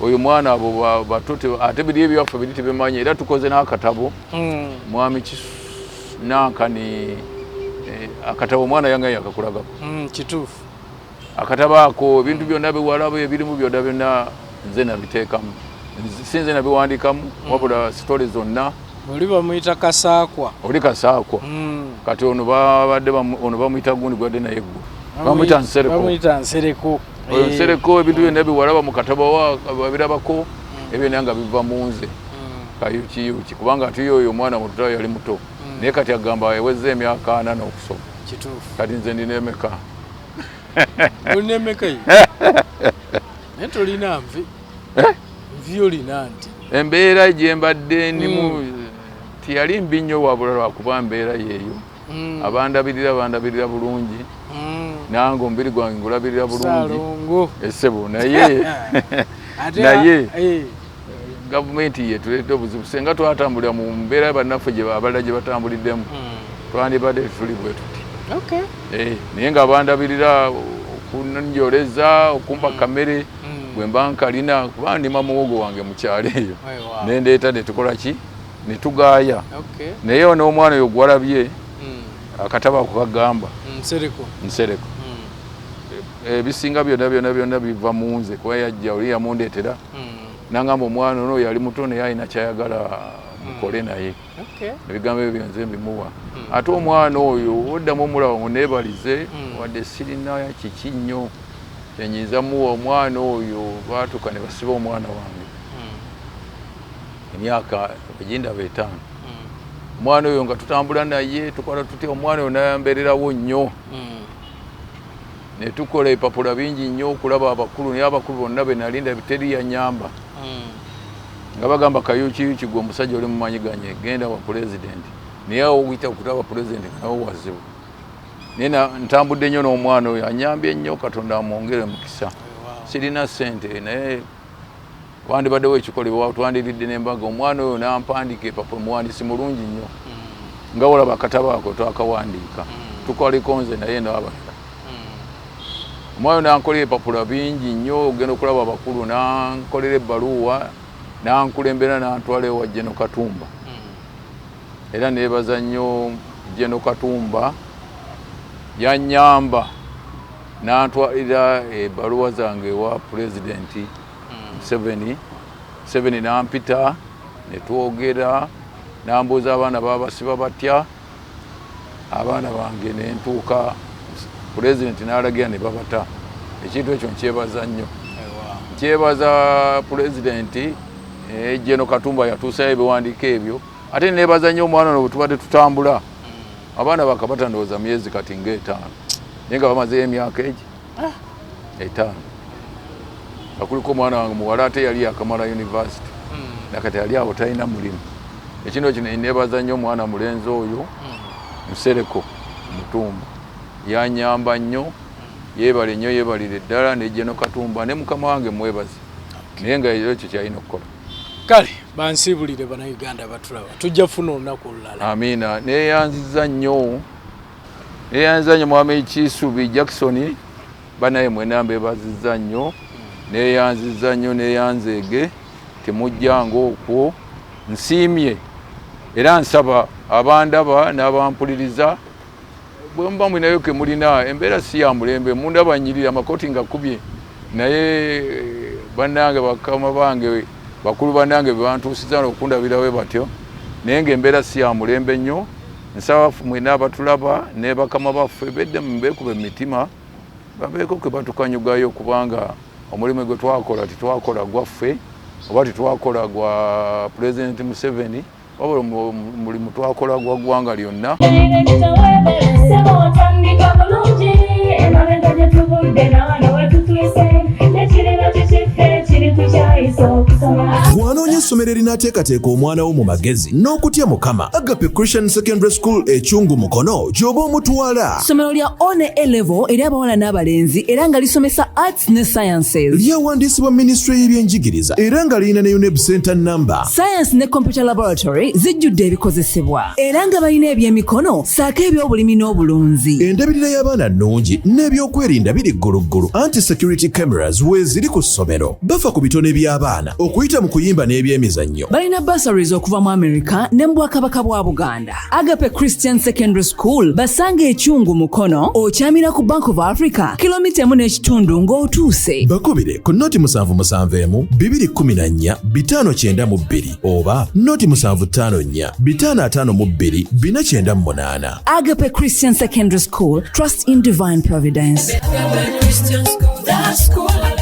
oyo mwana. Abo bato ate biri ebyaffe biri tebimanyi. Era tukoze n'akatabo, mwami nankani, akatabo omwana yange yakakulagako. Kituufu. Akatabo ako ebintu byonna biwalabo ebirimu byonna byonna nze nabiteekamu, si nze nabiwandikamu, wabula story zonna. Oli bamuyita Kasaakwa. Oli Kasaakwa. Kati ono babadde ono bamuyita gundi gwadde naye gwe bamuyita Nsereko. Bamuyita Nsereko. Oyo Nsereko, ebintu byonna biwalaba mu katabo babirabako, ebyo naye nga biva mu nze kayukiyuki, kubanga ate oyo omwana muto yali muto, naye kati agamba ewezza emyaka 40 n'okusoma. Kituufu. Kati nze ndina emeka? Olina emeka ye? Naye tolina nvi. Nvi olina nti? Embeera gye mbadde ndimu teyali mbi nnyo, wabula lwakuba mbeera yeeyo. Abandabirira bandabirira bulungi, nange omubiri gwange ngulabirira bulungi. Salongo. Essebo, naye naye gavumenti yetuleetera obuzibu. Senga twatambulira mu mbeera bannaffe abalala gye batambuliddemu, twandibadde tetuli bwe tuti. Naye nga bandabirira, okunjoleza, okumpa kamere bwe mba nkalina, kuba ndima muwogo wange mu kyalo eyo, nendeeta netukola ki, netugaaya. Naye ono omwana oyo gwalabye, akatabo ako kagamba Nsereko. Nsereko. Ebisinga byonna byonna byonna biva mu nze, kuba yajja oli yamundeetera nangamba omwana ono yali muto naye alina kyayagala mukole naye. Ebigambo ebyo nze mbimuwa. Ate omwana oyo oddamu omulaba ngo neebalize, wadde sirina kiki nnyo kyenyinza muwa omwana oyo. Baatuuka ne basiba omwana wange emyaka egindaba 5. Omwana oyo nga tutambula naye, tukola tutya, omwana oyo nayambeererawo nnyo, ne tukola ebipapula bingi nnyo okulaba abakulu, naye abakulu bonna be nalinda teri yanyamba, nga bagamba kayukiyuki gwe omusajja oli mumanyiganye, genda wa pulezidenti. Naye awo okuyita okulaba pulezidenti nga nawo wazibu. Naye ntambudde nnyo n'omwana oyo, anyambye nnyo, Katonda amwongere mukisa. Sirina ssente, naye wandibaddewo ekikolebwa twandiridde n'embaga. Omwana oyo n'ampandiika epapula, muwandiisi mulungi nnyo, nga walaba akatabo ako twakawandiika, tukaliko nze naye n'abalala. Omwana oyo nankolera ebipapula bingi nnyo ogenda okulaba abakulu, nankolera ebbaluwa, nankulembera, nantwala ewa General Katumba. Era neebaza nnyo General Katumba, yanyamba nantwalira ebbaluwa zange ewa pulezidenti Museveni. Museveni nampita netwogera, nambuuza abaana babasiba batya, abaana bange, nentuuka pulezidenti n'alagira ne babata. Ekintu ekyo nkyebaza nnyo, nkyebaza pulezidenti General Katumba yatuusayo ebiwandiiko ebyo. Ate neebaza nnyo omwana ono bwe tubadde tutambula, abaana bakabata ndowooza myezi kati nga 5, naye nga bamazeyo emyaka egi 5. Nga kuliko omwana wange muwala ate yali yakamala university, nakati ali awo talina mulimu. Ekintu kino nebaza nnyo omwana mulenzi oyo Nsereko Mutumba, yanyamba nnyo, yeebale nnyo, yeebalire ddala ne General Katumba ne mukama wange mwebaze, naye nga ekyo kyalina okukola. Kale bansiibulire Bannayuganda batulaba, tujja funa olunaku olulala. Amiina. Neyanziza nnyo, neyanziza nnyo mwami Kisubi Jackson. Banaye mwena mbebaziza nnyo, neyanziza nnyo, neyanzeege temujjanga okwo. Nsiimye era nsaba abandaba n'abampuliriza, bwe muba mulinayo ke mulina, embeera si ya mulembe, mundaba nyirira amakooti nga kubye, naye bannange, bakama bange, bakulu bannange be bantuusiza okundabirawe batyo, naye ng'embeera si ya mulembe nnyo. Nsaba mwena abatulaba ne bakama baffe bedde beekuba emitima, babeeko ke batukanyugayo, kubanga omulimu gwe twakola tetwakola gwaffe oba tetwakola gwa Pulezidenti Museveni, wabula omulimu twakola gwa ggwanga lyonna. Sebo otandika bulungi, emabega gye tuvudde nawano wetutuuse, nekiriba kikiffe kiri tukyayisa okusoma. Bw'anoonya essomero erinaateekateeka omwana wo mu magezi n'okutya Mukama, Agape Christian Secondary School Ekyungu Mukono gy'oba omutwala. Ssomero lya O ne A level eri abawala n'abalenzi, era nga lisomesa arts ne sciences. Lyawandiisibwa minisitule y'ebyenjigiriza era nga lirina ne UNEB center number. Science ne computer laboratory zijjudde ebikozesebwa, era nga balina ebyemikono ssaako ebyobulimi n'obulunzi. Endabirira y'abaana nnungi n'ebyokwerinda biri gguluggulu, anti security cameras weeziri ku ssomero. Bafa ku bitone by'abaana okuyita mu kuyimba n'ebyemizannyo. Balina bursaries okuva mu America ne mu Bwakabaka bwa Buganda. Agape Christian Secondary School basanga Ekyungu Mukono, okyamira ku Bank of Africa, kilomita 1.5 ng'otuuse. Bakubire ku 077 214 592 oba 0754 552 498. Agape Christian Secondary School, trust in divine providence. Agape Christian School, the school.